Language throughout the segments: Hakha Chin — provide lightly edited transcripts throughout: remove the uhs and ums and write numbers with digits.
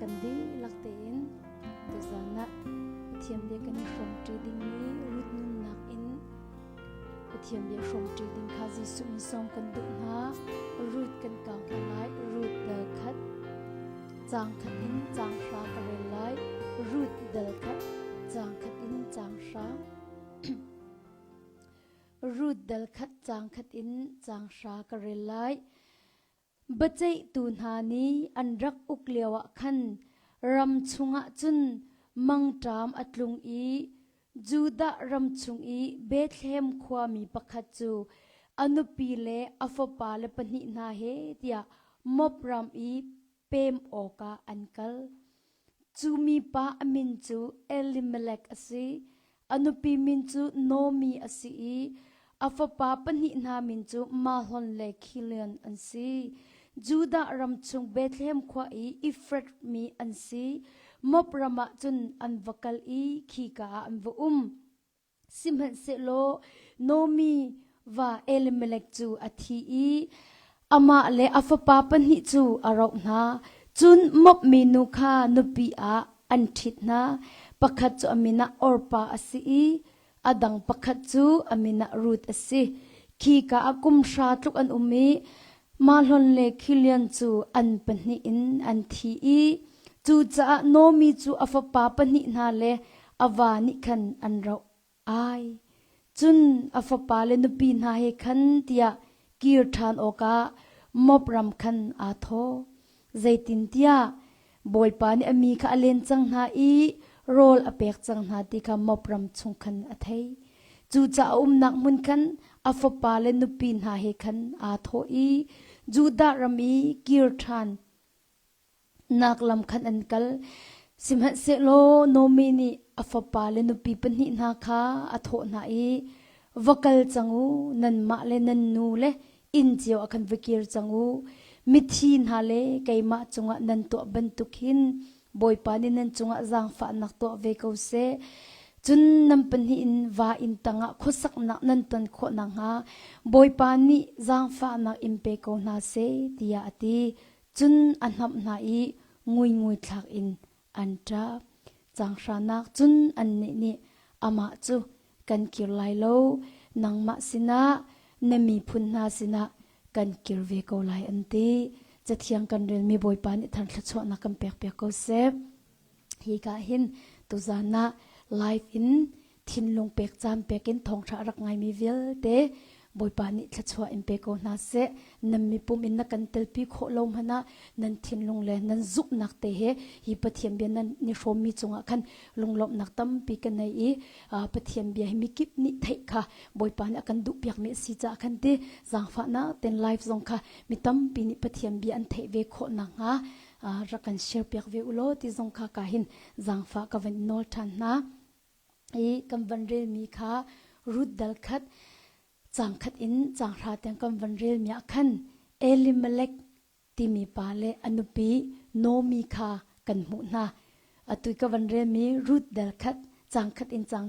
Kan dihlak tein tuzan ah Pathian bia kan i hrawmṭi dingmi Ruth nunnak in Pathian bia hrawmṭi ding kha Jesuh in sawm kan duh hna. Ruth kan kau hna lai. Ruth dal khat caang khat in caang hra ka rel lai. Ruth dal khat caang khat in caang hra. Ruth dal khat caang khat in caang hra ka rel lai. Biaceihtu hna nih an rak uk lioah khan ram chungah cun mangṭam a tlung i Judah ram chung i Bethlehem khuami pakhat cu a nupi le a fapale pahnih hna he tiah Moab ram i pem awkah an kal. Cu mipa a min cu Elimelek a si. A nupi min cu Naomi a si i a fapa pahnih hna min cu Mahlon le Khilion an si. Judah ram chung Bethlehem khua i Efrath mi an si. Moab ram ah cun an va kal i khika ah an va um. Sihmanhsehlaw Naomi va Elimelek cu a thi i amah le a fapa pahnih cu a roh hna. Cun Moab minu kha nupi ah an ṭhit hna. Pakhat cu a min ah Orpah a si i a dang pakhat cu a min ah Ruth a si. Khika ah kum hra tluk an um i Mahlon le Khilion cu an pahnih in an thi i cucaah Naomi cu a fapa pahnih hna le a va nih khan an roh ai. Cun a fapa le nupi hna he khan tiah kir ṭhan awkah Moab ram khan aa thawh. Zeitintiah Bawipa nih a mi kha a len cang hna i rawl a pek cang hna ti kha Moab ram chung khan a thei. Cucaah a umnak hmun khan a fapa le nupi hna he khan aa thawh i Judah ram i kir ṭhan nak lam khan an kal. Sihmanhsehlaw Naomi nih a fapa le nupi pahnih hna kha a thawh hna i, Va kal cang u, nanmah le nan nu le inn cio ah khan va kir cang u. Mithi hna le keimah cungah nan tuah bantuk hin Bawipa nih nan cungah zaangfahnak tuah ve ko seh. Cun nan pahnih in va inn tangah khuasaknak nan ton khawh nakhnga Bawipa nih zaangfahnak in pe ko hna seh, tiah a ti. Cun a hnamh hna i nguingui thlak in an ṭap. Caanghranak cun annih nih amah cu kan kir lai lo, nangmah sinah na miphun hna sinah kan kir ve ko lai an ti. Cathiang kan relmi Bawipa nih thar thluachuahnak kan pekpiak ko seh. Hi ka hin tuzan ah live in thinlung pek caan pek in thawngṭha a rak ngaimi vialte Bawipa nih thluachuah in pe ko hna seh. Nan mipum in na kan telpi khawh lo hmanh ah nan thinlung le nan zumhnak te he hi Pathian bia nan ni hrawmmi cungah khan lunglawmhnak tampi ka nei i Pathian bia hi mikip nih theih kha Bawipa nih a kan duhpiakmi a si caah khan ti zaangfahnak ten live zong kha mi tampi nih Pathian bia an theih ve khawh nakhnga rak kan share piak ve u law ti zong kha ka hin zaangfah ka van nawl ṭhan hna. I kan van relmi kha Ruth dal khat caang khat in caang hra tiang kan van relmi ah khan Elimelech timi pa le a nupi Naomi kha kan hmuh hna. Atu ka van relmi Ruth dal khat caang khat in caang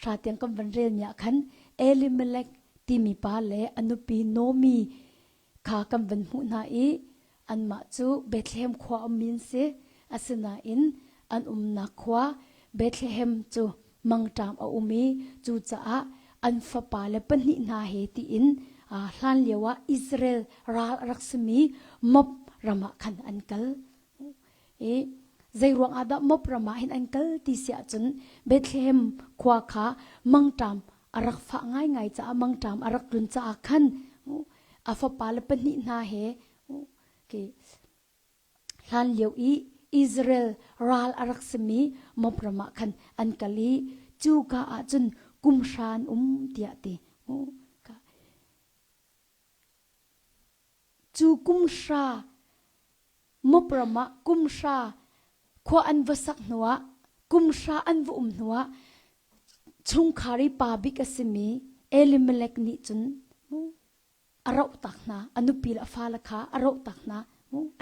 hra tiang kan van relmi ah khan Elimelech timi pa le a nupi Naomi kha kan van hmuh hna i anmah cu Bethlehem khua ummi an si. Asinain an umnak khua Bethlehem cu mangṭam a um i cucaah an fapa le pahnih hna he tiin hlan lio ah Israel ral a rak simi Moab ram ah khan an kal. I zeiruang ah dah Moab ram ah hin an kal ti si ahcun Bethlehem khua kha mangṭam a rak fah ngaingai caah mangṭam a rak tlun caah khan a fapa le pahnih hna he hlan lio i Israel ral a rak simi Moab ram ah khan an kal i cuka ah cun kum hra an um tiah ti. Cu kum hra Moab ram ah kum hra khua an va sak hnuah kum hra an va um hnuah chungkhar i pa bik a simi Elimelech nih cun a roh tak hna a nupi le a fale kha a roh tak hna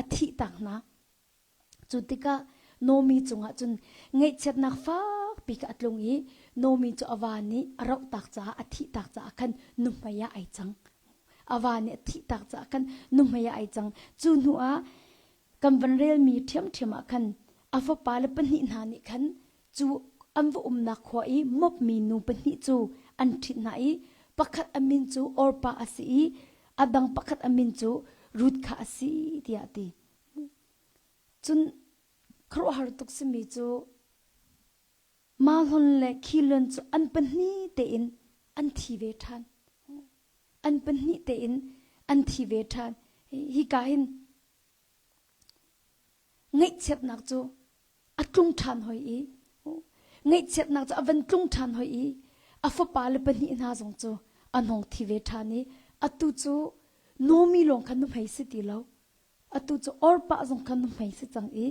a thih tak hna cu tikah Naomi cungah cun ngaihchiatnak fakpi kha a tlung i Naomi cu a va nih a roh tak caah a thih tak caah khan nuhmei ah ai cang a va nih a thih tak caah khan nuhmei ah ai cang cu hnu ah kan van relmi ṭhiamṭhiam ah khan. A fapale pahnih hna nih khan cu an va umnak khua i mopmi nu pahnih cu an ṭhit hna i pakhat a min cu Orpah a si i a dang pakhat a min cu Ruth kha a si tiah a ti. Cun khuaruahhar tuk simi cu Mahlon le Khilon cu an pahnih tein an thi ve ṭhan. An pahnih tein an thi ve ṭhan. Hika hin Ngaihchiatnak cu a tlung ṭhan hoi i ngaihchiatnak cu a van tlung ṭhan hoi i a fapa le pahnih hna zong cu an hong thi ve ṭhan i atu cu Naomi lawng kha nuhmei si ti lo. Atu cu Orpah zong kha nuhmei si cang i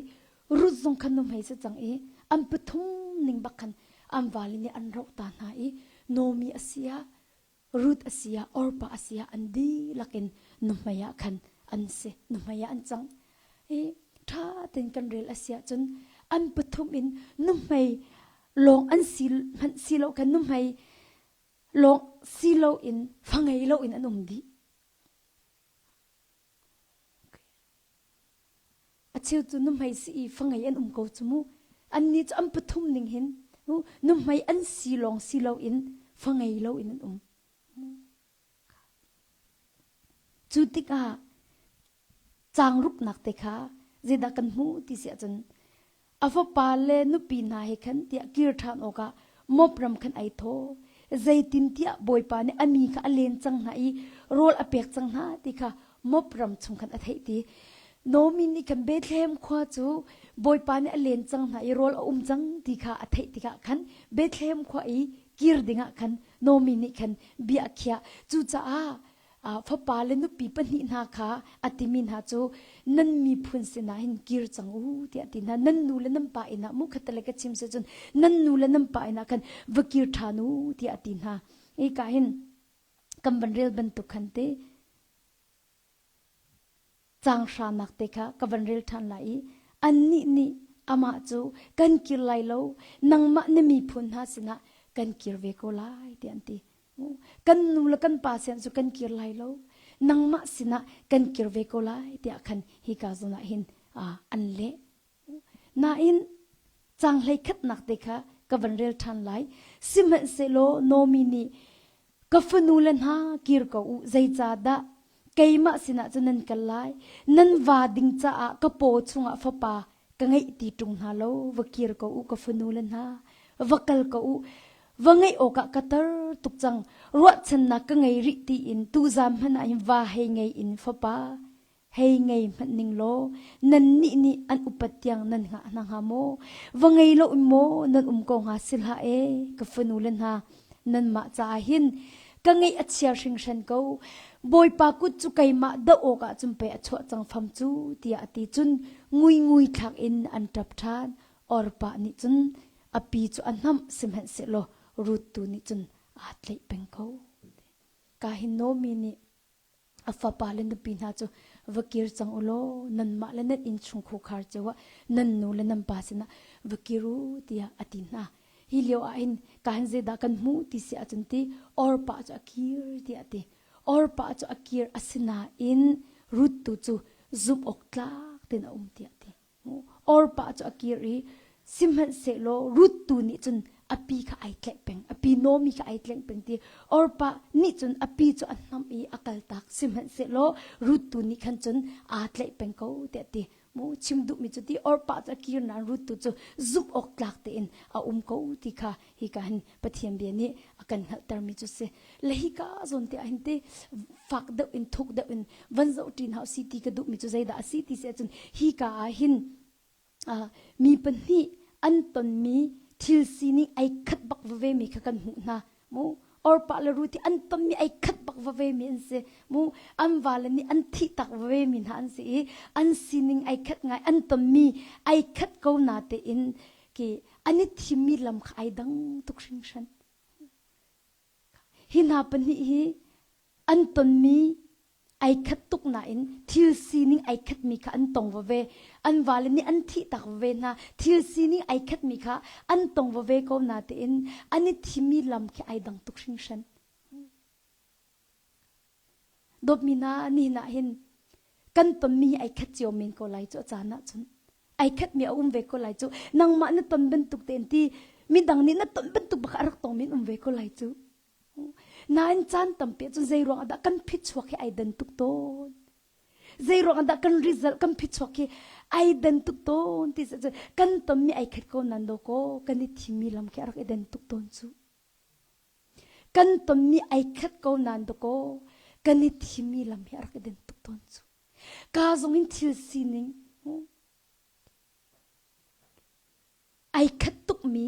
Ruth zong kha nuhmei si cang i an pathum ning bak khan an vale nih an roh ta hna i Naomi a si ah Ruth a si ah Orpah a si ah an dihlak in nuhmei ah khan an si nuhmei ah an cang i ṭha tein kan rel a si ahcun an pathum in nuhmei lawng an si hmanh si lo khan nuhmei lawng si lo in fa ngei lo in an um dih. A cheu cu nuhmei si i fangei an um ko cu mu. Annih cu an pathum ning hin nuhmei an si lawng si loin fangei loin an um. Cu tikah caang ruknak te kha zeidah kan hmuh ti si ahcun A fapa le nupi hna he khan tiah kir ṭhan awkah Moab ram khan ai thawh. Zeitintiah Bawipa nih a mi kha a len cang hna i rawl a pek cang hna ti kha Moab ram chung khan a theih ti. Naomi nih khan Bethlehem khua cu Bawipa nih a len cang hna i rawl a um cang ti kha a theih tikah khan Bethlehem khua i kir dingah khan Naomi nih khan bia a khiah. Cucaah fapa le nupi pahnih hna kha a timi hna cu nan miphun sinah hin kir cang u tiah ti hna nan nu le nan pa inn ah mu khatale ka chim se cun nan nu le nan pa inn ah khan va kir ṭhan u tiah a ti hna i ka hin kan van rel bantuk khan te Caang hranak te kha ka van rel ṭhan lai i annih nih amah cu kan kir lai lo, nangmah na miphun hna sinah kan kir ve ko lai tiah an ti. Kan nu le kan pa sin cu kan kir lai lo, nangmah sinah kan kir ve ko lai tiah khan hika zawn ah hin an leh. Nain caang hleikhatnak te kha ka van rel ṭhan lai. Sihmanhsehlaw Naomi nih ka fanu le hna kir ko u, zeicahdah keimah sinah cun nan kal lai? Nan va ding caah ka paw chungah fapa ka ngeih ti ṭung hna lo. Va kir ko u, ka fanu le hna, va kal ko u. Va ngeih awkah ka tar tuk cang. Ruahchannak ka ngei rih tiin tuzam hmanh ah hin va hei ngei in fapa Hei ngei hmanh ning law nannih nih an upat tiang nan hngah hna hnga maw? Va ngei lo in maw nan um ko hnga si hlah ee ka fanu le hna nanmah caah hin ka ngeih a chia hringhran ko. Bawipa kut cu keimah doh awkah cun pei a chuah cang fam cu tiah a ti cun nguingui thlak in an ṭap ṭhan. Orpah nih cun a pi cu a hnamh sihmanhsehlaw Ruth tu nih cun aa tlaih peng ko. Ka hin Naomi nih A fapa le nupi hna cu va kir cang u law nanmah le nan innchungkhar cio ah nan nu le nan pa sinah va kir u tiah a ti hna. Hi lio ah hin kaan zeidah kan hmuh ti si ahcun ti Orpah cu a kir tiah a ti. Orpah cu a kir asinain Ruth tu cu zumh awk tlak tein a um tiah a ti. Orpah cu a kir i sihmanhsehlaw Ruth tu nih cun a pi kha ai tlaih peng a pi Naomi kha ai tlaih peng ti Orpah nih cun a pi cu a hnamh i a kaltak sihmanhsehlaw Ruth tu nih khan cun aa tlaih peng ko tiah ti mu chim duhmi cu ti Orpah cu a kir nain Ruth tu cu zumh awk tlak tein a um ko ti kha hika hin Pathian bia nih a kan hngalhtermi cu si le hika zawn te ah hin te fak deuh in thuk deuh in van zoh ṭin hau si ti ka duhmi cu zeidah a si ti si ahcun hika ah hin mi pahnih an tonmi thil sining ai khat bak veve mi kha kan hmuh hna mu Orpah le Ruth an tonmi ai khat bak veve mi an si mu an vale nih an thih tak veve mi hna an si i an sining ai khat ngai an tonmi ai khat ko na tein ki an i thimmi lam kha ai dang tuk hringhran hi hna pahnih hi an tonmi ai khat tuk nain thil sining ai khatmi kha an tong veve an vale nih an thih tak veve hna thil sining ai khatmi kha an tong veve ko na tein an i thimmi lam khi ai dang tuk hringhran Dawtmi hna, nihin ah hin kan tonmi hi ai khat cio men ko lai cu a caan ahcun. Ai khatmi a um ve ko lai cu. Nangmah na ton bantuk tein ti midang nih na ton bantuk bak a rak tongmi an um ve ko lai cu. Nain caan tampi ahcun zei ruang ah dah kan phichuak hi ai dan tuk tawn. Zei ruang ah dah kan result kan phichuak hi ai dan tuk tawn ti cu kan tonmi ai khat ko nan do ko kan i thimmi lam khi a rak i den tuk tawn cu. Kan tonmi ai khat ko nan do ko kan i thimmi lam hi a rak i den tuk tawn cu. Ka zong in thil sining ai khat tukmi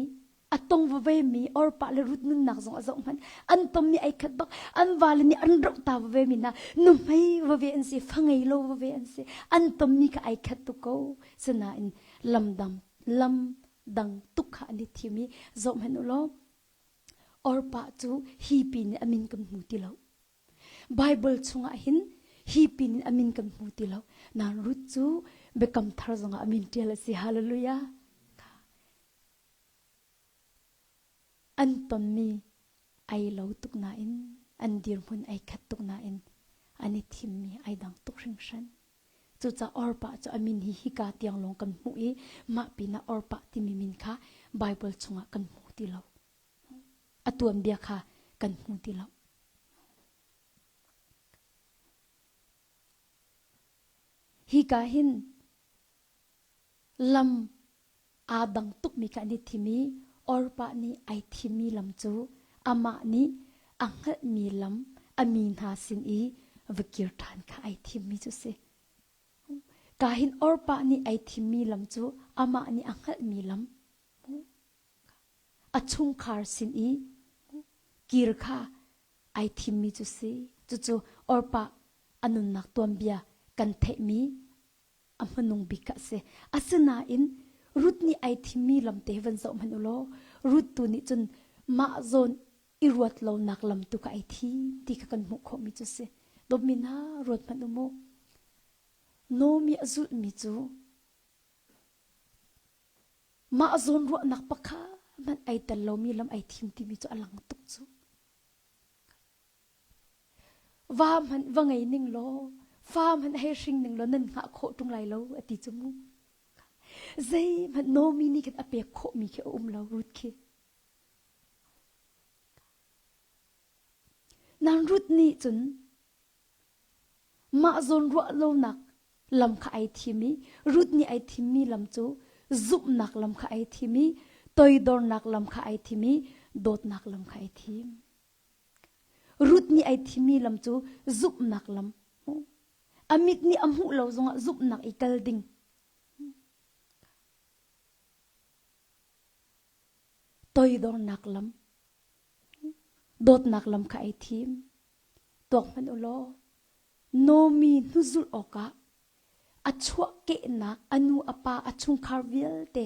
a tong veve mi orpa le rut nunnak zong a zoh hmanh an tonmi ai khat bak an vale nih an roh ta veve mi hna nuhmei veve an si fangei lo veve an si an tonmi kha ai khat tuk ko sinain lamdang lam dang tuk kha an i thim i zoh hmanh u law orpa cu hi pin in a min kan hmu ti lo Bible chungah hin hi pin in a min kan hmu ti lo. Nain Ruth cu Biakam Thar zongah a min ṭial a si. Hallelujah. An tonmi ai lo tuk nain an dirhmun ai khat tuk nain an i thimmi ai dang tuk hringhran. Cucaah Orpah cu a min hi hika tiang lawng kan hmuh i mah pinah Orpah timi min kha Bible chungah kan hmu ti lo. A tuanbia kha kan hmu ti lo. Hika hin lam aa dang tukmi kha an i thim i Orpah nih ai thimmi lam cu amah nih a hngalhmi lam a mi hna sin i va kir ṭhan kha ai thimmi cu si. Ka hin Orpah nih ai thimmi lam cu amah nih a hngalhmi lam a chungkhar sin i kir kha ai thimmi cu si. Cucu Orpah a nunnak tuanbia kan theihmi a hmanung bik kha a si. Asinain Ruth nih ai thimmi lam te van zoh hmanh u law Ruth tu nih cun mah zawn i ruat lonak lam tu kha ai thim ti kha kan hmuh khawhmi cu si. Dawtmi hna ruat hmanh u mu. Naomi a zulhmi cu Mah zawnruahnak pakhat hmanh ai tel lomi lam ai thim timi cu a lang tuk cu. Va hmanh va ngei ning law, fa hmanh hei hring ning law nan hngah khawh ṭung lai lo a ti cu mu. Zeihmanh Naomi nih khin a pek khawhmi khi a um lo Ruth khi. Nan Ruth nih cun Mah zawn ruah lonak lam kha ai thim i Ruth nih ai thimmi lam cu zumhnak lam kha ai thim i toidornak lam kha ai thim i dawtnak lam kha ai thim. Ruth nih ai thimmi lam cu zumhnak lam. A mit nih a hmuh lo zongah zumhnak i kal ding. Toidornak lam, dawtnak lam kha ai thim. Tuak hmanh u law Naomi hnuzulh awkah a chuahkehnak a nu a pa a chungkhar vialte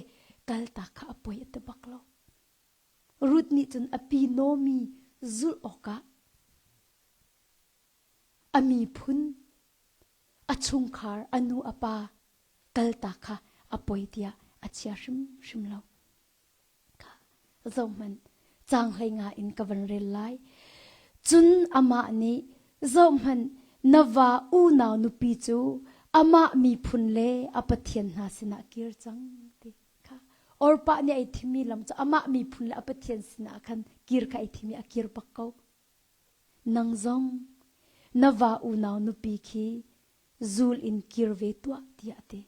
kaltak kha a poi a ti bak lo. Ruth nih cun a pi Naomi zulh awkah a miphun, a chungkhar, a nu a pa kaltak kha a poi tiah a chia hrimhrim lo. Zohhmanh, caang 15 in ka van rel lai. Cun amah nih, Zohhmanh, na va unau nupi cu amah miphun le a pathian hna sinah kir cang ti kha. Orpah nih ai thimmi lam cu amah miphun le a pathian sinah khan kir kha ai thim i a kir bak ko. Nang zong na va unau nupi khi zul in kir ve tuah tiah a ti.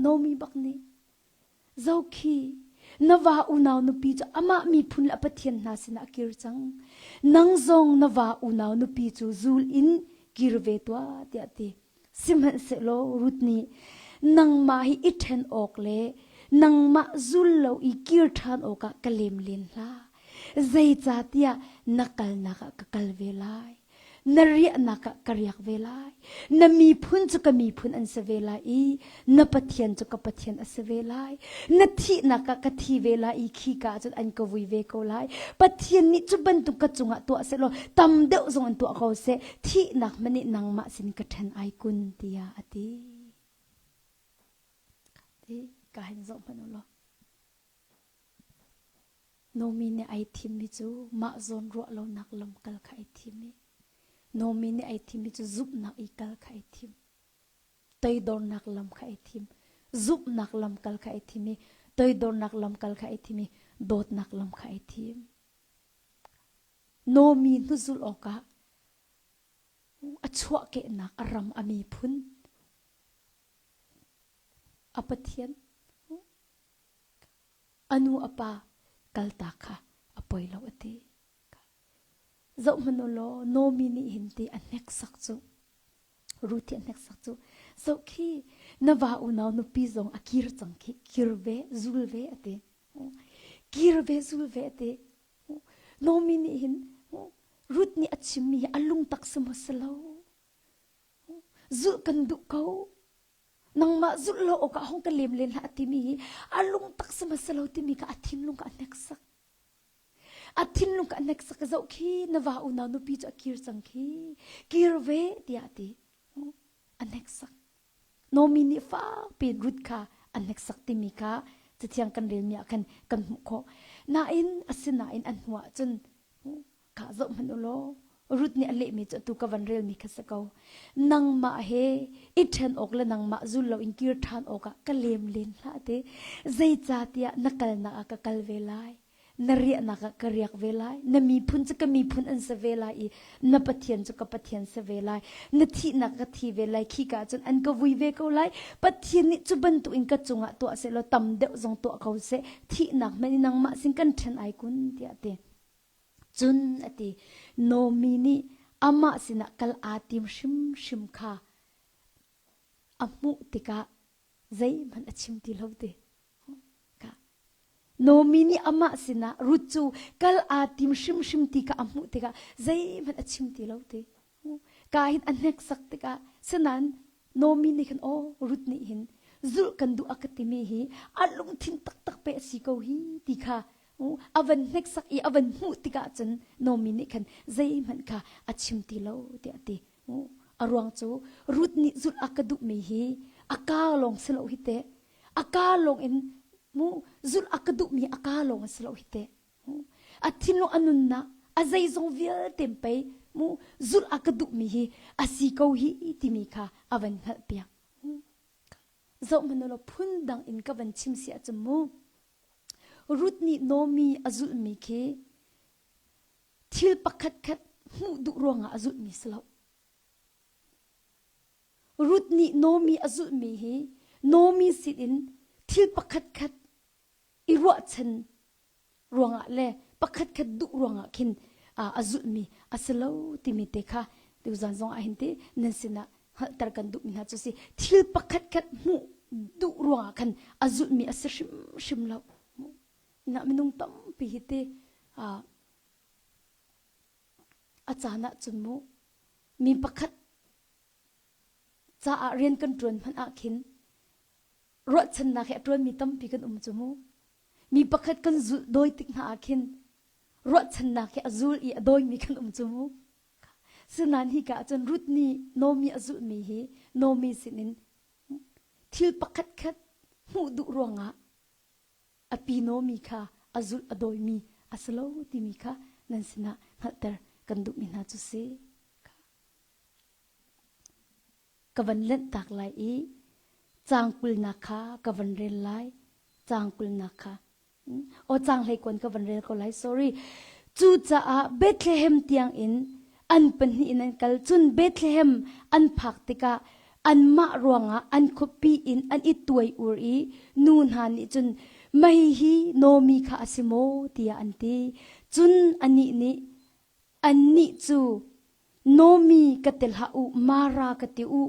Naomi bak nih Zokhi na va unau nupi cu amah miphun le a pathian hna sinah a kir cang. Nang zong na va unau nupi cu zul in kir ve tuah tiah a ti. Sihmanhsehlaw Ruth nih nangmah hi i ṭhen awk le nangmah zul lo i kir ṭhan awkah ka lem len hlah. Zeicahtiah na kalnak ah ka kal ve lai. Na riahnak ah ka riak ve lai. Na miphun cu ka miphun an si ve lai i na Pathian cu ka Pathian a si ve lai. Na thihnak ah ka thi ve lai i khika ah cun an ka vui ve ko lai. Pathian nih cu bantuk ka cungah tuah sehlaw tam deuh zong in tuah ko seh. Thihnak hmanh nih nangmah sin ka ṭhen ai kun tiah a ti. Ka hin zoh hmanh u law. Naomi nih ai thimmi cu mah zawn ruah lonak lamkal kha ai thim i Naomi nih ai thimmi cu zumhnak i kal kha ai thim. Toidornak lam kha ai thim. Zumhnak lamkal kha ai thim i toidornak lamkal kha ai thim i dawtnak lam kha ai thim. Nomi hnuzulh awkah a chuahkehnak a ram a miphun a Pathian a nu a pa kaltak kha a poi lo a ti. Zoh hmanh u law Nomi nih hin ti a hneksak cu Ruth hi a hneksak cu zoh khi na va unau nupi zong a kir cang khi kir ve zul ve a ti. Kir ve zul ve a ti. Nomi nih hin Ruth nih a chimmi hi a lungtak si maw si lo. Zulh kan duh ko. Nangmah zulh lo awkah hong ka lem len hlah a timi hi a lungtak si maw si lo timi kha a thinlung kha a hneksak. A thinlung ka hneksak zoh khi na va unau nupi cu a kir cang khi kir ve tiah a ti. A hneksak. Nomi nih fakpi in Ruth kha a hneksak timi kha cathiang kan relmi ah khan kan hmuh khawh. Nain asinain a hnu ah cun kha zoh hmanh u law Ruth nih a lehmi cu atu ka van relmi kha si ko. Nangmah he i ṭhen awk le nangmah zul loin kir ṭhan awkah ka lem len hlah ti. Zeicahtiah na kalnak ah ka kal ve lai. Na riahnak ah ka riak ve lai. Na miphun cu ka miphun an si ve lai i na Pathian cu ka Pathian si ve lai. Na thihnak ka thi ve lai. Khika ah cun an ka vui ve ko lai. Pathian nih cu bantukin ka cungah tuah seh law tam deuh zong tuah ko seh. Thihnak hmanh in nangmah sin kan ṭhen ai kun tiah a ti. Cun a ti, Naomi nih amah sinah kal aa tim hrimhrim kha a hmuh tikah zeihmanh a chim ti lo ti. Naomi nih amah sinah Ruth cu kal aa tim hrimhrim ti kha a hmuh tikah zeihmanh a chim ti lo ti. Ka hin a hneksak tikah sinain Naomi nih khan aw Ruth nih hin zulh kan duh a ka timi hi a lungthin taktak pe a si ko hi ti kha a van hneksak i a van hmuh tikah cun Naomi nih khan zeihmanh kha a chim ti lo tiah a ti. A ruang cu Ruth nih zulh a ka duhmi hi a kaa lawng si lo hi teh. A kaa lawng in mu zulh a ka duhmi a kaa lawng a si lo hi teh. A thinlung a nunnak a zeizong vialte pei mu zulh a ka duhmi hi a si ko hi timi kha a van hngalhpiak. Zoh hmanh law phundang in ka van chim si ahcun mu Ruth nih Naomi a zulhmi khi thil pakhatkhat hmuh duh ruangah a zulhmi si lo. Ruth nih Naomi a zulhmi hi Naomi sinin thil pakhatkhat i ruahchan ruangah le pakhatkhat duh ruangah khin a zulhmi a si lo timi te kha tuzan zong ah hin ti nan sinah hngalhter kan duhmi hna cu si thil pakhatkhat hmuh duh ruangah khan a zulhmi a si hrimhrim lo na minung tampi hi ti a caan ah cun mu mi pakhat caah rian kan ṭuan hmanh ah khin ruahchannak he a ṭuanmi tampi kan um cu mu. Mi pakhat kan zulh dawi tik hna ah khin ruahchannak he a zul i a dawimi kan um cu mu. Sinain hika ah cun Ruth nih Naomi a zulhmi hi Naomi sinin thil pakhat khat hmuh duh ruangah a pi Naomi kha a zulh a dawimi a si lo timi kha nan sinah hngalhter kan duhmi hna cu si. Ka van lenhtak lai i caang kulnak kha ka van rel lai. Caang kulnak kha. Aw caang hleikuan ka van rel ko lai, sorry. Cucaah Bethlehem tiangin an pahnih in an kal. Cun Bethlehem an phak tikah anmah ruangah an khuapi in an i tuai ur i nu hna nih cun mei hi Naomi kha a si maw tiah an ti. Cun anih nih annih cu Naomi ka ti hlah u, Mara ka ti u.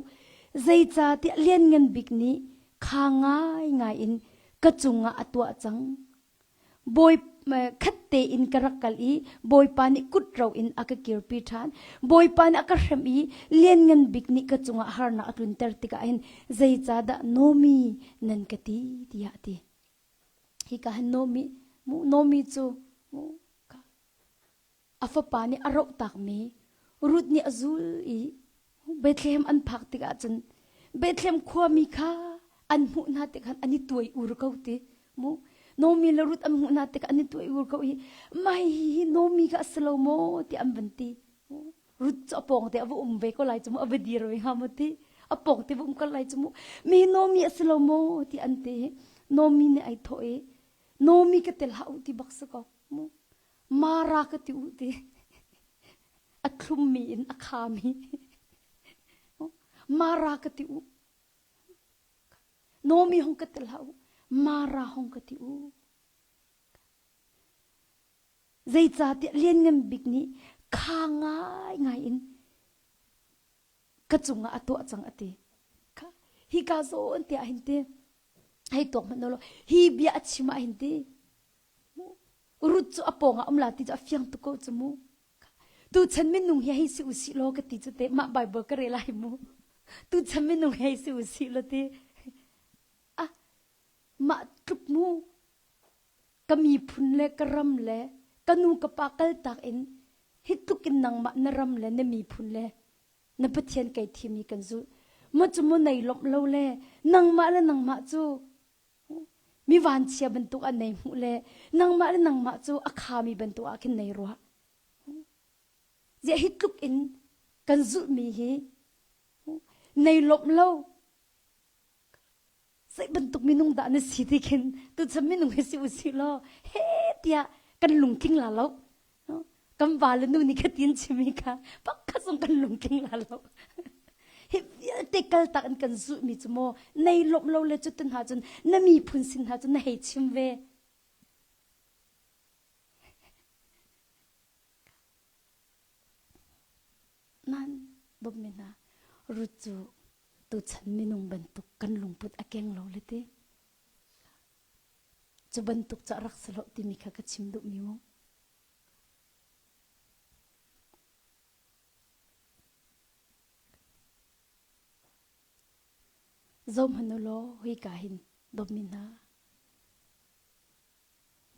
Zeicahtiah Lianngan Bik nih kha ngaingai in ka cungah a tuah cang. Bawi khat tein ka rak kal i Bawipa nih kut ro in a ka kirpi ṭhan. Bawipa nih a ka hrem i Lianngan Bik nih ka cungah harnak a tlunter tikah hin zeicahdah Naomi nan ka ti tiah a ti. Hika hin Naomi, Naomi cu A fapa nih a rohtakmi Ruth nih a zul i Bethlehem an phak tikah cun Bethlehem khuami kha an hmuh hna tik khan an i tuai ur ko ti mu Naomi le Ruth an hmuh hna tikah an i tuai ur ko i mai hi Naomi kha a si lo maw ti an van ti Ruth cu a pawng te a va um ve ko lai cu mu a va dir ve hnga mu ti. A pawng te um kal lai cu mu. Mi Nomi a si lo maw ti an ti. Nomi nih ai thawh i Nomi ka tel hlah u ti bak si ko mu. Mara ka ti u ti. A thlummi in a khami. Mara ka ti u. Nomi hong ka tel hlah u. Mara hong ka ti u. Zeicahtiah Lianngan Bik nih kha ngaingai in ka cungah a tuah cang a ti. Hika zawn te ah hin ti, hei tuak hmanh law hi bia a chim ah hin ti, Ruth cu a pawngah um la ti cu a fiang tuk ko cu mu. Tuchan minung hi hei si u sih law ka ti cu te mah Bible ka rel ai mu. Tuchan minung hei si u sih law ti. Ah, mah tluk mu ka miphun le ka ram le ka nu ka pa kaltak in hi tluk in nangmah na ram le na miphun le na Pathian kei thimi kan zulh ma cu mu nei lawmh lo le nangmah le nangmah cu mi vanchia bantuk an nei hmuh le nangmah le nangmah cu a khami bantuk ah khin nei ruah ziah hi tluk in kan zulhmi hi nei lawmh lo Zei bantuk minung dah na si ti khin tuchan minung hi si u si law he tiah kan lungtling la lo. Kan va le nu nih khatin chimi kha pakhat zong kan lungtling la lo. Hi vialte kaltak in kan zulhmi cu maw nei lawmh lo le cutin hna cun na miphun sin hna cun na hei chim ve. Nan bawmmi hna Ruth cu tuchan minung bantuk kan lungput a keng lo le ti. Cu bantuk cu a rak si lo timi kha ka chim duhmi mu. Zohhmanh u law hika hin dawtmi hna.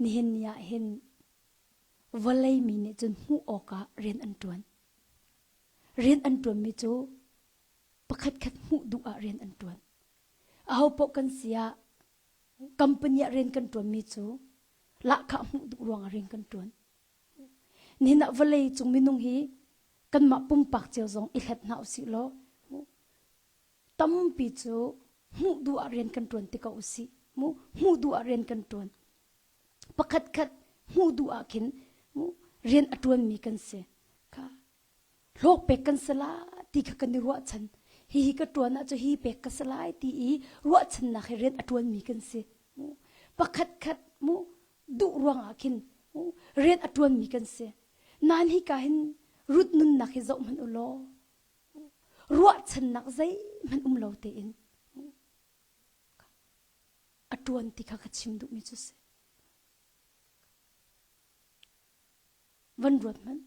Nihin ni ah hin vawlei mi nih cun hmuh awkah rian an ṭuan. Rian an ṭuanmi cu pakhatkhat hmuh duh ah rian an ṭuan. Ahopaoh kan si ah company ah rian kan ṭuanmi cu lahkhah hmuh duh ruangah rian kan ṭuan. Nihin ah vawlei cung minung hi kanmah pumpak cio zong i hlat hna usih law tampi cu hmuh duh ah rian kan ṭuan ti ko usih. Mu hmuh duh ah rian kan ṭuan. Pakhatkhat hmuh duh ah khin mu rian a ṭuanmi kan si. Kha hlawk pek kan si la ti kha kan i ruahchan. Hihi ka ṭuan ahcun hi pek ka si lai ti i ruahchannak he rian a ṭuanmi kan si. Mu pakhatkhat mu duh ruangah khin mu rian a ṭuanmi kan si. Nain hika hin Ruth nunnak hi zoh hmanh u law ruahchannak zeihmanh um lo tein a ṭuan ti kha ka chim duhmi cu si. Van ruat hmanh.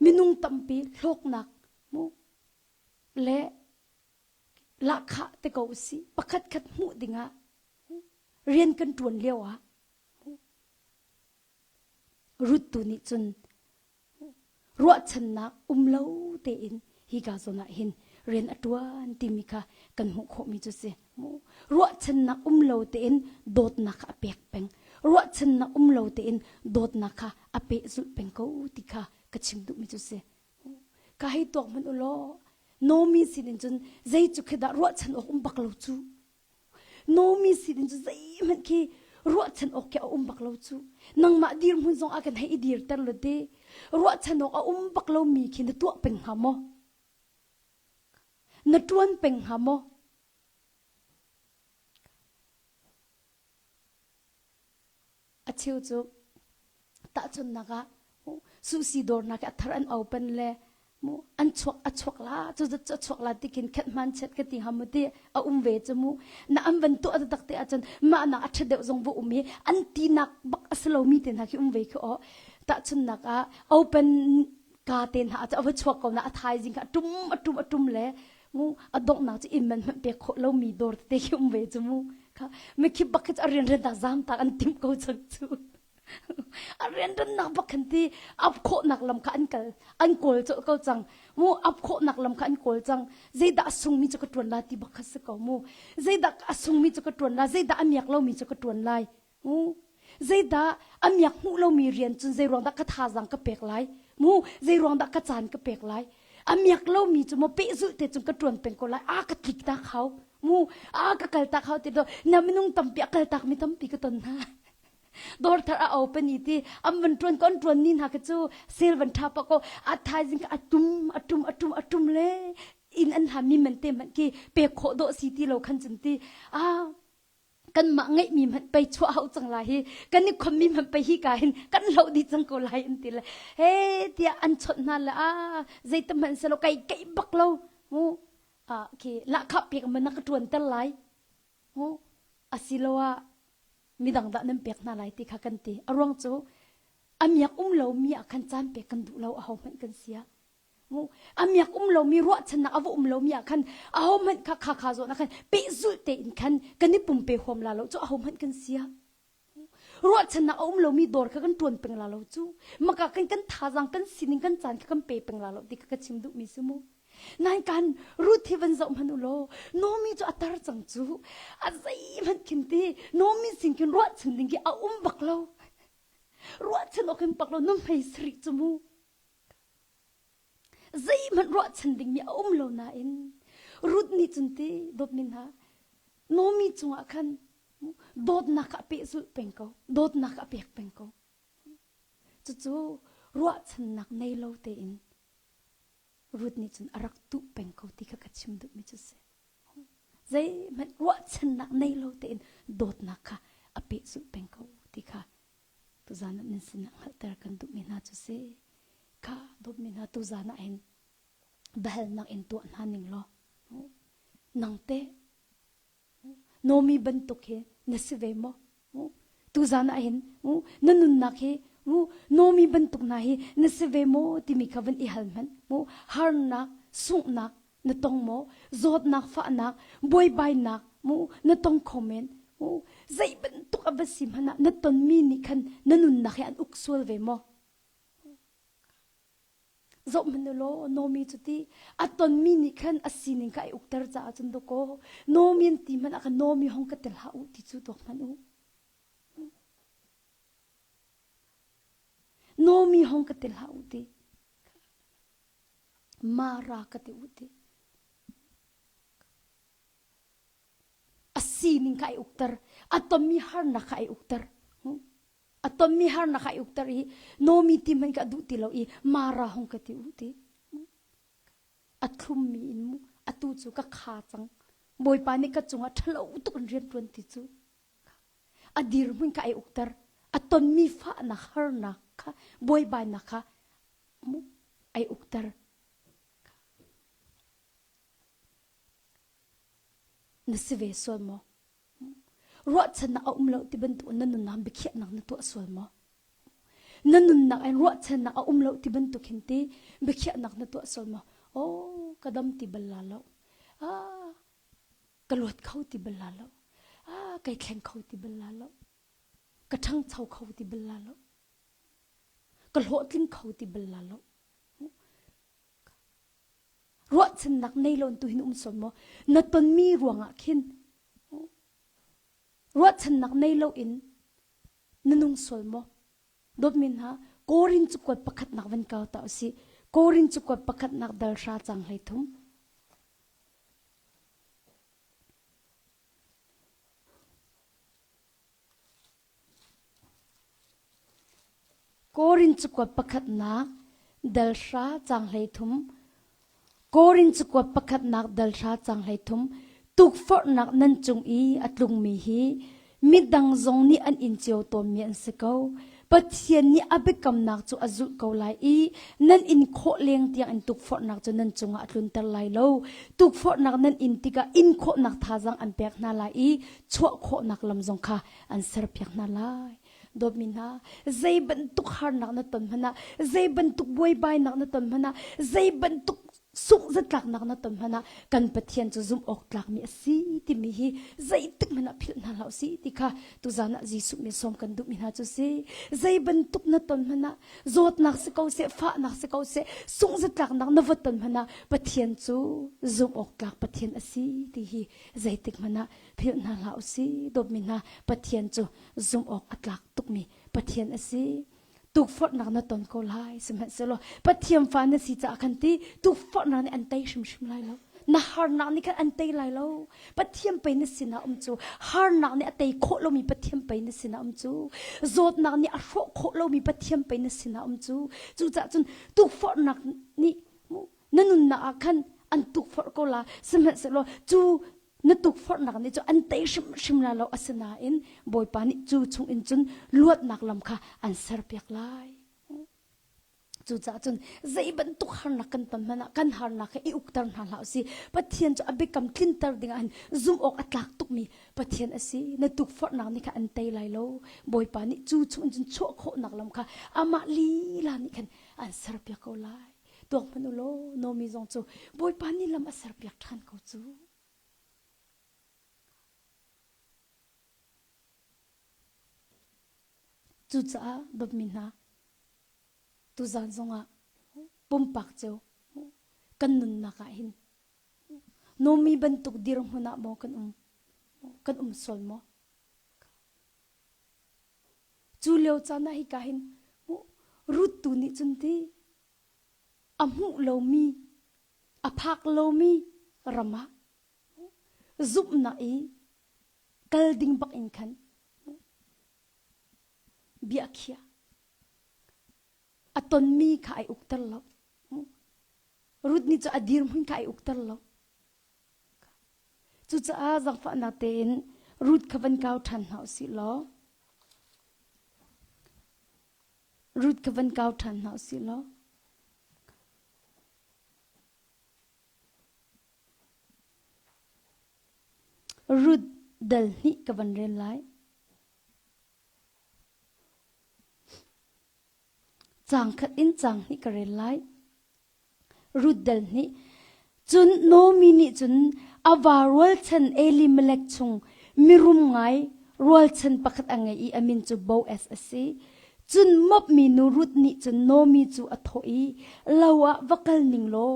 Minung tampi hlawknak mu le lahkhah te ko usih pakhat khat hmuh dingah rian kan ṭuan lio ah Ruth tu nih cun ruahchannak um lo tein hika zawn ah hin rian a ṭuan timi kha kan hmuh khawhmi cu si. Ruahchannak um lo tein dawtnak kha a pek peng. Ruahchannak um lo tein dawtnak kha a pehzulh peng ko ti kha ka chim duhmi cu si. Ka hei tuak hmanh u law Nomi sinin cun zei cu khi dah ruahchan awk um bak lo cu. Nomi sinin cu zeihmanh khi ruahchan awk khi a um bak lo cu. Nangmah dirhmun zong ah kan hei i dirter lo te. Ruahchan awk a um bak lomi khi na tuah peng hnga maw? Na ṭuan peng hnga maw? A cheu cu tahchunhnak ah sushi dawrnak a thar an open le mu an chuak a chuak la cu zat cu a chuak la ti khin khet hman chet ka ti ha mu ti a um ve cu mu na an van tuah tak te ahcun mah nak a ṭha deuh zong va um i an tinak bak a si lomi te hna khi um ve khi aw tahchunhnak ah open ka te hna cu a va chuak ko na a thaizing kha a tum a tum a tum le mu a donghnak cu inn man hmanh pek khawh lomi dawr tete khi um ve cu mu kha mikhi bak khi cu a rianrian tak zam tak an timh ko cang cu a rianriannak bak khan ti ap khawhnak lam kha an kal an kawl colh ko cang mu ap khawhnak lam kha an kawl cang zeidah a sungmi cu ka ṭuan la ti bak kha si ko mu zeidah a sungmi cu ka ṭuan la zeidah a miak lomi cu ka ṭuan lai mu zeidah a miak hmuh lomi rian cun zei ruang dah ka thazaang ka pek lai mu zei ruang dah ka caan ka pek lai? A miak lomi cu maw pehzulh te cun ka ṭuan peng ko lai. A ka tlik tak hau. Mu a ka kal tak hau ti do na minung tampi a kal tak mi tampi ka ton hna. Dawr thar a open i ti an van ṭuan ko an ṭuan ni hna kha cu sale van ṭha pah ko a thaizing kha a tum a tum a tum a tum le inn an hlan mi man te hmanh khi pek khawh dawh si ti lo khan cun ti a kanmah ngeihmi hmanh pei chuah hau cang lai hi kan i khommi hmanh pei hi ka hin kan hloh dih cang ko lai an ti le he tiah an chawnh hna le a zeitam hmanh selo kai keih bak lo mu a khi lahkhah pek man na ka ṭuan ter lai mu asiloah midang dah nan pek hna lai ti kha kan ti a ruang cu a miak um lo mi ah khan caan pek kan duh lo aho hmanh kan sia mu a miak um lomi ruahchannak a va um lomi ah khan aho hmanh kha kha kha zawn ah khan pehzulh tein khan kan i pumpe huam la lo cu aho hmanh kan sia ruahchannak a um lomi dawr kha kan tuan peng la lo cu maka kan kan thazang kan sining kan caan kha kan pe peng la lo ti kha ka chim duhmi si mu Nain kan Ruth hi van zoh hmanh u law Nomi cu a tar cang cu a zeihmanh khin ti Nomi sin khin ruahchan ding khi a um bak lo ruahchan awk in bak lo nu hmei sarih cu mu zeihmanh ruahchan dingmi a um lo nain Ruth nih cun ti dawtmi hna Nomi cungah khan dawtnak a pehzulh peng ko dawtnak a pek peng ko cucu ruahchannak nei lo tein Ruth nih cun a rak tuh peng ko ti kha ka chim duhmi cu si. Zeihmanh ruahchannak nei lo tein dawtnak kha a pehzulh peng ko ti kha tuzan ah nan sinah hngalhter kan duhmi hna cu si. Kha dawtmi hna tuzan ah hin biahalnak in tuah hna ning law nang teh Nomi bantuk hi na si ve maw? Tuzan ah hin na nunnak hi Nomi bantuk hna hi na si ve maw timi kha van i hal hmanh. Harnak, sunghnak na tong maw? Zawtnak, fahnak, buaibainak na tong kho men. Zei bantuk a va si hmanh ah na tonmi nih khan na nunnak hi an uk sual ve maw? Zohhmanh u law Nomi cu ti a tonmi nih khan a sining kha ai ukter caah cun dawkaw Nomi an ti hmanh ah khan Nomi hong ka tel hlah u ti cu tuak hmanh u. Nomi hong ka tel hlah u ti. Mara ka ti u ti. A sining kha ai ukter. A tonmi harnak kha ai ukter. A tonmi harnak kha i ukter i Nomi ti hmanh ka duh ti lo i Mara hong ka ti u ti. A thlummi in mu atu cu ka kha cang. Bawipa nih ka cungah ṭhalo tuk in rian ṭuan ti cu. A dirhmun kha ai ukter. A tonmi fahnak harnak kha buaibainak kha mu ai ukter. Na si ve sual maw? Ruahchannak a um lo ti bantuk na nunnak biakhiahnak na tuah sual maw? Na nunnak in ruahchannak a um lo ti bantuk hin ti biakhiahnak na tuah sual maw? Oh, ka dam ti bal la lo. Ah, ka luat kho ti bal la lo. Ah, kai thleng kho ti bal la lo. Ka ṭhangcho kho ti bal la lo. Ka hlawhtling kho ti bal la lo. Ruahchannak nei lo tu hin um sual maw? Na tonmi ruangah khin ruahchannak nei lo in na nung sual maw? Dawtmi hna, Korin cakuat pakhatnak van kau ta usih. Korin cakuat pakhatnak dal hra cang hlei thum. Korin cakuat pakhatnak dal hra caang 13 Korin cakuat pakhatnak dal hra caang 13 Tukforhnak nan cung i a tlungmi hi midang zong nih an in cio tawnmi an si ko. Pathian nih a biakamnak cu a zulh ko lai i nan in khawh leng tiang in tukforhnak cu nan cungah a tlunter lai lo. Tukforhnak nan in tikah in khawhnak thazaang an pek hna lai i chuah khawhnak lam zong kha an serpiak hna lai. Dawtmi hna, zei bantuk harnak na ton hmanh ah, zei bantuk buaibainak na ton hmanh ah, zei bantuk sungh zatlaknak na ton hmanh ah kan Pathian cu zumh awk tlakmi a si timi hi zeitik hmanh ah philh hna hlah usih ti kha tuzan ah Jesuh min sawm kan duhmi hna cu si. Zei bantuk na ton hmanh ah zawtnak si ko seh, fahnak si ko seh, sungh zatlaknak na va ton hmanh ah Pathian cu zumh awk tlak Pathian a si ti hi zeitik hmanh ah philh hna hlah usih. Dawtmi hna, Pathian cu zumh awk a tlak tukmi Pathian a si. Tukforhnak na ton ko lai. Sihmanhsehlaw Pathian fa na si caah khan ti tukforhnak nih an tei hrimhrim lai lo. Na harnak nih khan an tei lai lo. Pathian pei na sinah um cu. Harnak nih a tei khawh lomi Pathian pei na sinah um cu. Zawtnak nih a hrawh khawh lomi Pathian pei na sinah um cu. Cucaah cun tukforhnak nih na nunnak ah khan an tukforh ko la. Sihmanhsehlaw cu na tukforhnak nih cu an tei hrimhrim la lo asinain Bawipa nih cu chung in cun luatnak lam kha an serpiak lai. Cucaah cun zei bantuk harnak kan ton hmanh ah kan harnak kha i ukter hna hlah usih. Pathian cu a biakam tlinter dingah hin zumh awk a tlak tukmi Pathian a si. Na tukforhnak nih khan an tei lai lo. Bawipa nih cu chung in cun chuah khawhnak lam kha amah lila nih khan an serpiak ko lai. Tuak hmanh u law Nomi zong cu Bawipa nih lam a serpiak ṭhan ko cu. Cucaah dawtmi hna, tuzan zongah pumpak cio kan nunnak ah hin Nomi bantuk dirhmun ah maw kan um kan um sual maw? Cu lio caan ah hika hin Ruth tu nih cun ti a hmuh lomi a phak lomi ram ah zumhnak i kal ding bak in khan bia a khiah. A tonmi kha ai ukter lo. Ruth nih cu a dirhmun kha ai ukter lo. Cucaah zaangfahnak tein Ruth kha van kau ṭhan hna usih law Ruth kha van kau ṭhan hna usih law Ruth dal hnih ka van rel lai. Caang khat in caang hnih ka rel lai. Ruth dal hnih. Cun Naomi nih cun a va rualchan Elimelech chung mirum ngai rualchan pakhat a ngei i a min cu Boaz a si. Cun Moab minu Ruth nih cun Naomi cu a thawh i, Lo ah va kal ning law,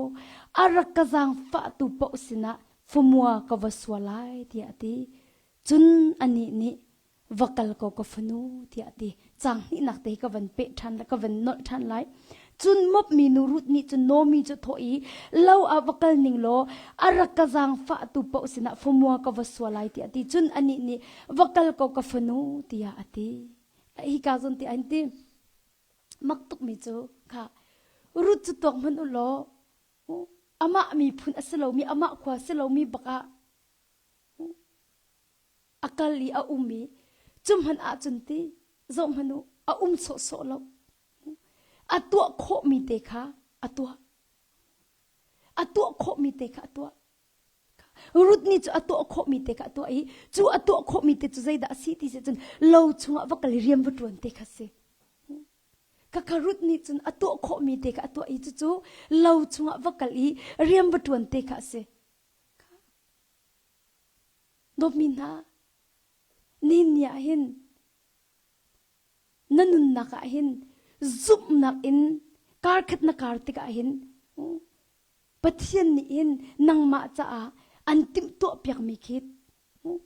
a rak ka zaangfahtu paoh sinah famua ka va sua lai, tiah a ti. Cun anih nih, va kal ko ka fanu tiah a ti caang hnihnak te hi ka van peh ṭhan ka van nolh ṭhan lai cun Moab minu Ruth nih cun Naomi cu thawh i lo ah va kal ning law a rak ka zaangfahtu paoh sinah famua ka va sua lai tiah a ti cun anih nih va kal ko ka fanu tiah a ti hika zawn ti an ti mak tukmi cu kha Ruth cu tuak hmanh u law amah miphun a si lomi amah khua si lomi bak ah a kal i a um i cu hmanh ahcun ti zoh hmanh u a um sawhsawh lo a tuah khawhmi te kha a tuah a tuah khawhmi te kha a tuah Ruth nih cu a tuah khawhmi te kha a tuah i cu a tuah khawhmi te cu zeidah a si ti si cun lo chungah va kal i rian va ṭuan te kha si Khakha Ruth nih cun a tuah khawhmi te kha a tuah i cucu lo chungah va kal i rian va ṭuan te kha a si. Dawtmi hna, nihin ni ah hin na nunnak ah hin zumhnak in karkhat na kar tikah hin Pathian nih hin nangmah caah an timhtuah piakmi khi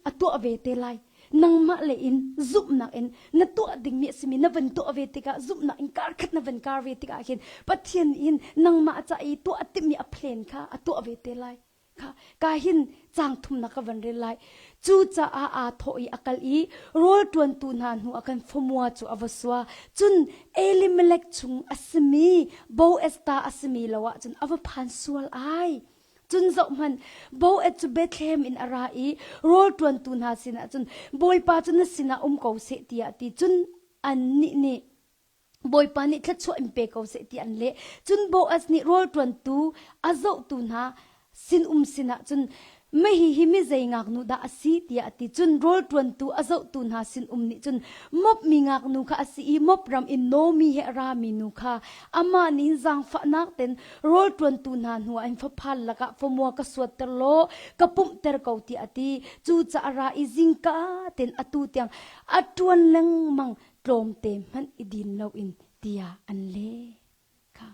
a tuah ve te lai. Nangmah le in zumhnak in na tuah dingmi a simi na van tuah ve tikah zumhnak in karkhat na van kar ve tikah hin Pathian nih hin nangmah ca i tuah a timhmi a plan kha a tuah ve te lai. Kha ka hin caang thumnak ka van rel lai. Cucaah aa thawh i a kal i rawl ṭuantu hna hnu ah khan famua cu a va sua. Cun Elimelech chung a simi Boaz ta a simi lo ah cun a va phan sual ai. Cun zohhmanh, Boaz cu Bethlehem in a ra i rawl ṭuantu hna sinah cun Bawipa cu na sinah um ko seh tiah a ti. Cun annih nih Bawipa nih thluachuah in pe ko seh ti an leh. Cun Boaz nih rawl ṭuantu a zohtu hna sinum sinah cun Mahi hi mi zei ngaknu dah a si tiah a ti. Cun rawl ṭuantu a zohtu hna sinum nih cun Moab mi ngaknu kha a si i Moab ram in Naomi he a rami nu kha amah nih hin zaangfahnak ten rawl ṭuantu hna hnuah hin faphal lakah famua ka suatter law ka pumhter ko tiah a ti. Cucaah a ra i zingka ten atu tiang a ṭuan lengmang tlawmte hmanh i din loin tiah an leh. Kha.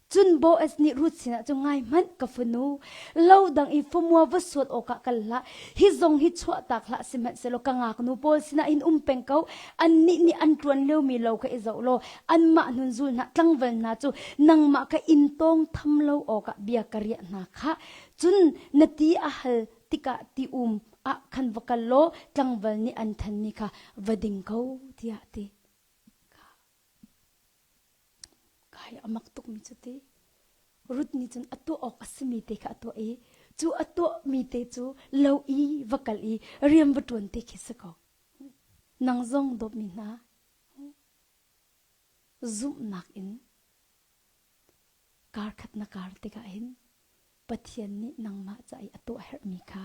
Cun Boaz nih Ruth sinah cu ngai hmanh ka fanu, lo dang i famua va suat awkah kal hlah. Hi zong hi chuahtak hlah sihmanhsehlaw ka ngaknu pawl sinah hin um peng ko. Annih nih an ṭuan liomi lo kha i zoh law anmah hnun zul hna tlangval hna cu nangmah kha inn tawng tham lo awkah bia ka riah hna khah. Cun na ti a hal tikah ti um ah khan va kal law tlangval nih an thanmi kha va ding ko tiah a ti. Kai a mak tukmi cu ti. Ruth nih cun a tuah awk a simi te kha a tuah i cu a tuahmi te cu lo i va kal i rian va ṭuan te khi si ko. Nang zong dawtmi hna zumhnak in kar khat na kar tikah hin Pathian nih nangmah ca i a tuah herhmi kha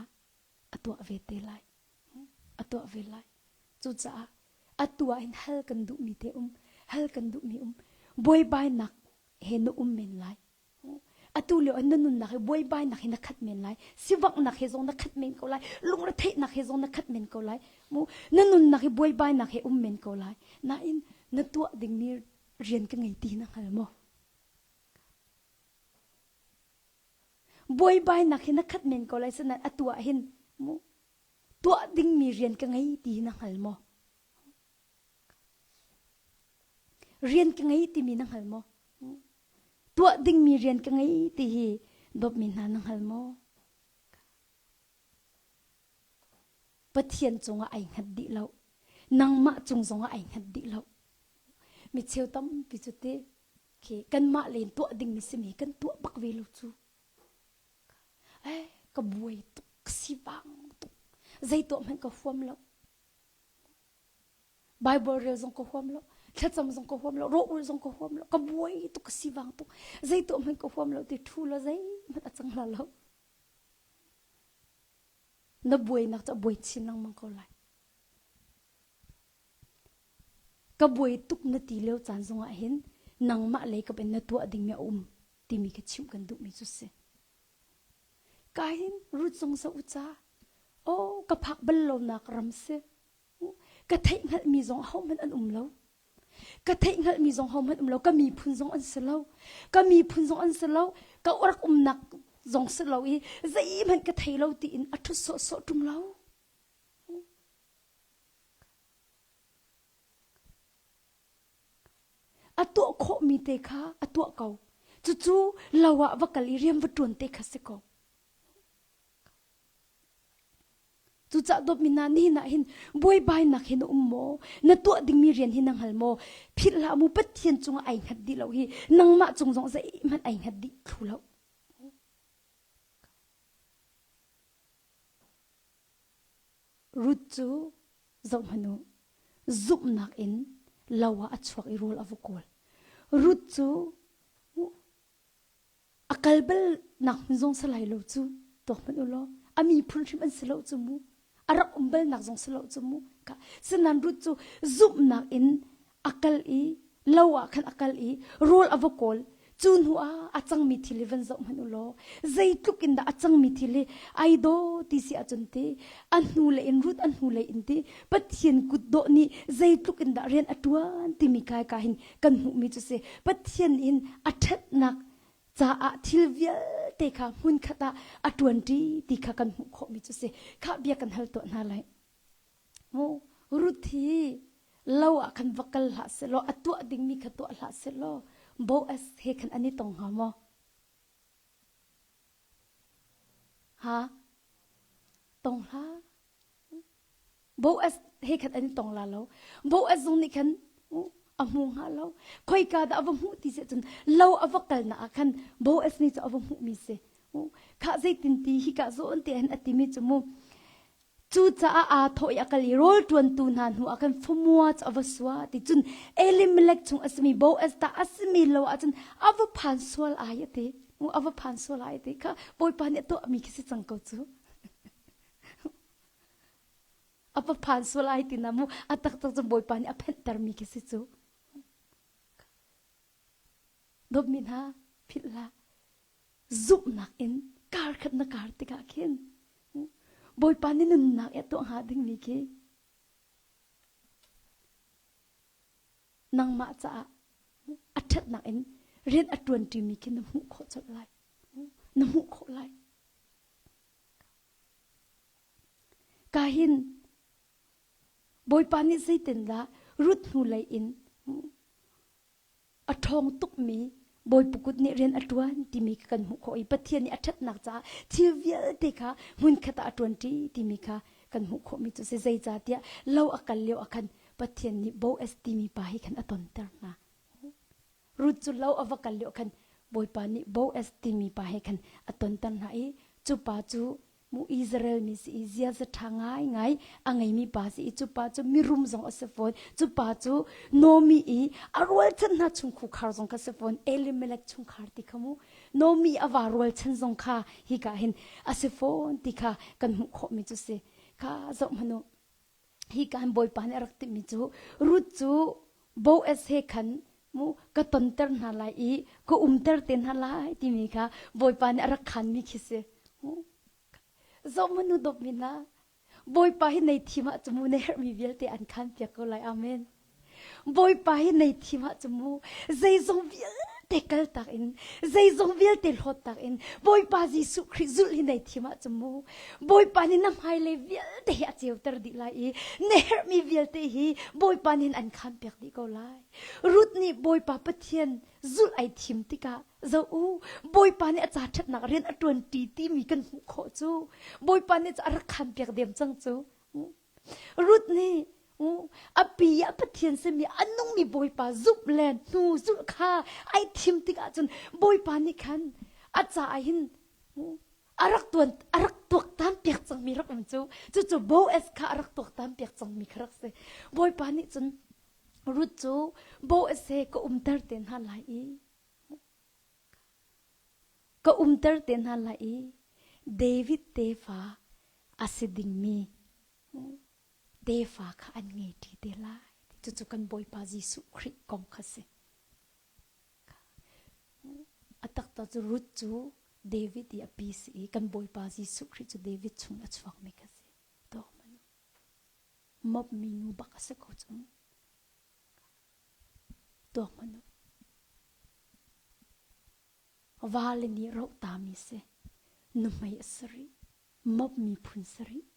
a tuah ve te lai. A tuah ve lai. Cucaah atu ah hin hal kan duhmi te um, hal kan duhmi um, buaibainak he na um men lai. Atu lio ah na nunnak hi buaibainak he na khat men lai. Sivanghnak he zong na khat men ko lai. Lungretheihnak he zong na khat men ko lai. Mu na nunnak hi buaibainak he um men ko lai. Nain na tuah dingmi rian ka ngei ti na hngal maw? Buaibainak hi na khat men ko lai sinain atu ah hin mu tuah dingmi rian ka ngei ti hi na hngal maw? Rian ka ngei timi na hngal maw? Tuah dingmi rian ka ngei ti hi dawtmi hna na hngal maw? Pathian cungah ai hngat dih lo. Nangmah cung zongah ai hngat dih lo. Mi cheu tampi cu ti khi kanmah len tuah dingmi simi kan tuah bak ve lo cu. Eh, ka buai tuk, ka sivang tuk. Zei tuah hmanh ka huam lo. Bible rel zong ka huam lo, thlacam zong ka huam lo, rawh zong ka huam lo, ka buai tuk, ka sivang tuk. Zei tuah hmanh ka huam lo ti thu lo zeihmanh a cang la lo. Na buainak cu a buai chin lengmang ko lai. Ka buai tuk na ti lio caan zongah hin nangmah lei kap in na tuah dingmi a um timi kha chimh kan duhmi cu si. Ka hin Ruth zong sa u ca. Oh, ka phak bal lonak ram si. Ka theih hngalhmi zong ahohmanh an um lo. Ka theih hngalhmi zong hohmanh um lo. Ka miphun zong an si lo. Ka miphun zong an si lo. Ka rak umnak zong si lo i zeihmanh ka thei lo tiin a ṭhut sawhsawh ṭung lo. A tuah khawhmi te kha a tuah ko. Cucu lo ah va kal i rian va ṭuan te kha si ko. Cucaah dawtmi hna, nihin ah hin buaibainak hi na um maw? Na tuah dingmi rian hi na hngal maw? Philh hlah mu, Pathian cungah ai hngat dih lo hi nangmah cung zong zeihmanh ai hngat dih thlu lo. Ruth cu zohhmanh u, zumhnak in lo ah a chuak i rawl a va kawl. Ruth cu a kal bal nak hmun zong si lai lo cu tuak hmanh u law a miphun hrim an si lo cu mu a rak um bal nak zong si lo cu mu ka sinan Ruth cu zumhnak in a kal i lo ah khan a kal i rawl a va kawl cu hnu ah a cangmi thil hi van zoh hmanh u law zeitluk in dah a cangmi thil hi ai daw ti si ahcun ti a hnu lei in Ruth a hnu lei in ti Pathian kut dawh nih zeitluk in dah rian a ṭuan timi kai ka hin kan hmuhmi cu si Pathian in a ṭhatnak caah thil vialte kha hmunkhat ah a ṭuanṭi ti kha kan hmuh khawhmi cu si khah bia kan hal tuah hna lai mu Ruth hi lo ah khan va kal hlah sehlaw a tuah dingmi kha tuah hlah sehlaw Boaz he khan an i tong hnga maw ha tong hlah Boaz he khan an i tong la lo. Boaz zong nih khan a hmu hnga lo. Khoika dah a va hmuh ti si cun lo a va kalnak ah khan Boaz nih cu a va hmuhmi si. Khah zeitin ti hika zawn te hin a timi cu mu Cucaah aa thawh i a kal i rawl ṭuantu hna hnu ah khan famua cu a va sua ti cun Elimelek chung a simi Boaz ta a simi lo ahcun a va phan sual ai a ti. A va phan sual ai a ti kha Bawipa nih a tuahmi khi si cang ko cu. A va phan sual ai ti na mu a taktak cu Bawipa nih a phenhtermi khi si cu. Dawtmi hna philh hlah. Zumhnak in kar khat na kar tikah khin Bawipa nih nunnak i tuah hnga dingmi khi nangmah caah a ṭhatnak in. Rian a ṭuanṭimi khi na hmuh khawh colh lai. Na hmuh khawh lai. Ka hin Bawipa nih zeitindah Ruth hnulei in a ṭhawng tukmi Bawipa kut nih rian a ṭuan timi kha kan hmuh khawh i Pathian nih a ṭhatnak caah thil vialte kha hmunkhat ah a ṭuanṭi timi kha kan hmuh khawhmi cu si. Zeicahtiah lo a kal lio ah khan Pathian nih Boaz timi pa hi khan a tonter hna. Ruth cu lo a va kal lio khan Bawipa nih Boaz timi pa he khan a tonter hna i cu pa cu mu Israel mi si i ziaza ṭha ngaingai a ngeimi pa si i cu pa cu mirum zong a si fawn. Cu pa cu Nomi i a rualchan hna chungkhar zong kha si fawn. Elimelech chungkhar ti kha mu Nomi a va rualchan zong kha hika hin a si fawn ti kha kan hmuh khawhmi cu si. Kha zoh hmanh u. Hi kan Bawipa nih a rak timi cu Ruth cu Boaz he khan mu ka tonter hna lai i ka umter te hna lai timi kha Bawipa nih a rak khanmi khi si. Zohmanu dawpmi hna, Bawipa hi nei thim ah cu mu na herhmi vialte an khan piak ko lai. Amen. Bawipa hi nei thim ah cu mu zeizong vialte kaltak in zeizong vialte hlawttak in Bawipa Jesuh Khrih zulh hi nei thim ah cu mu Bawipa nih na hmailei vialte hi a ceuter dih lai i na herhmi vialte hi Bawipa nih an khan piak dih ko lai. Ruth nih Bawipa Pathian zulh ai thim tikah zoh u Bawipa nih a ca ṭhatnak rian a ṭuanṭi timi kan hmuh khawh cu Bawipa nih a rak khan piak diam cang cu. Ruth nih a pi ah Pathian simi a nungmi Bawipa zumh le hnu zulh kha ai thim tikah cun Bawipa nih khan a caah hin a rak tuan a rak tuaktan piak cangmi rak um cu cucu Boaz kha a rak tuaktan piak cangmi kha rak si Bawipa nih cun Ruth cu Boaz he ka umter te hna lai i ka umter te hna lai i David tefa a si dingmi tefa kha an ngei ṭi te lai. Cucu kan Bawipa Jesuh Khrih kong kha si. A taktak cu Ruth cu David i a pi si i kan Bawipa Jesuh Khrih cu David chung a chuakmi kha si. Mop mi nu bak a si ko cu. Tuak hmanh u. Vale nih rohtami si. Nuhmei a si rih. Mop miphun si rih.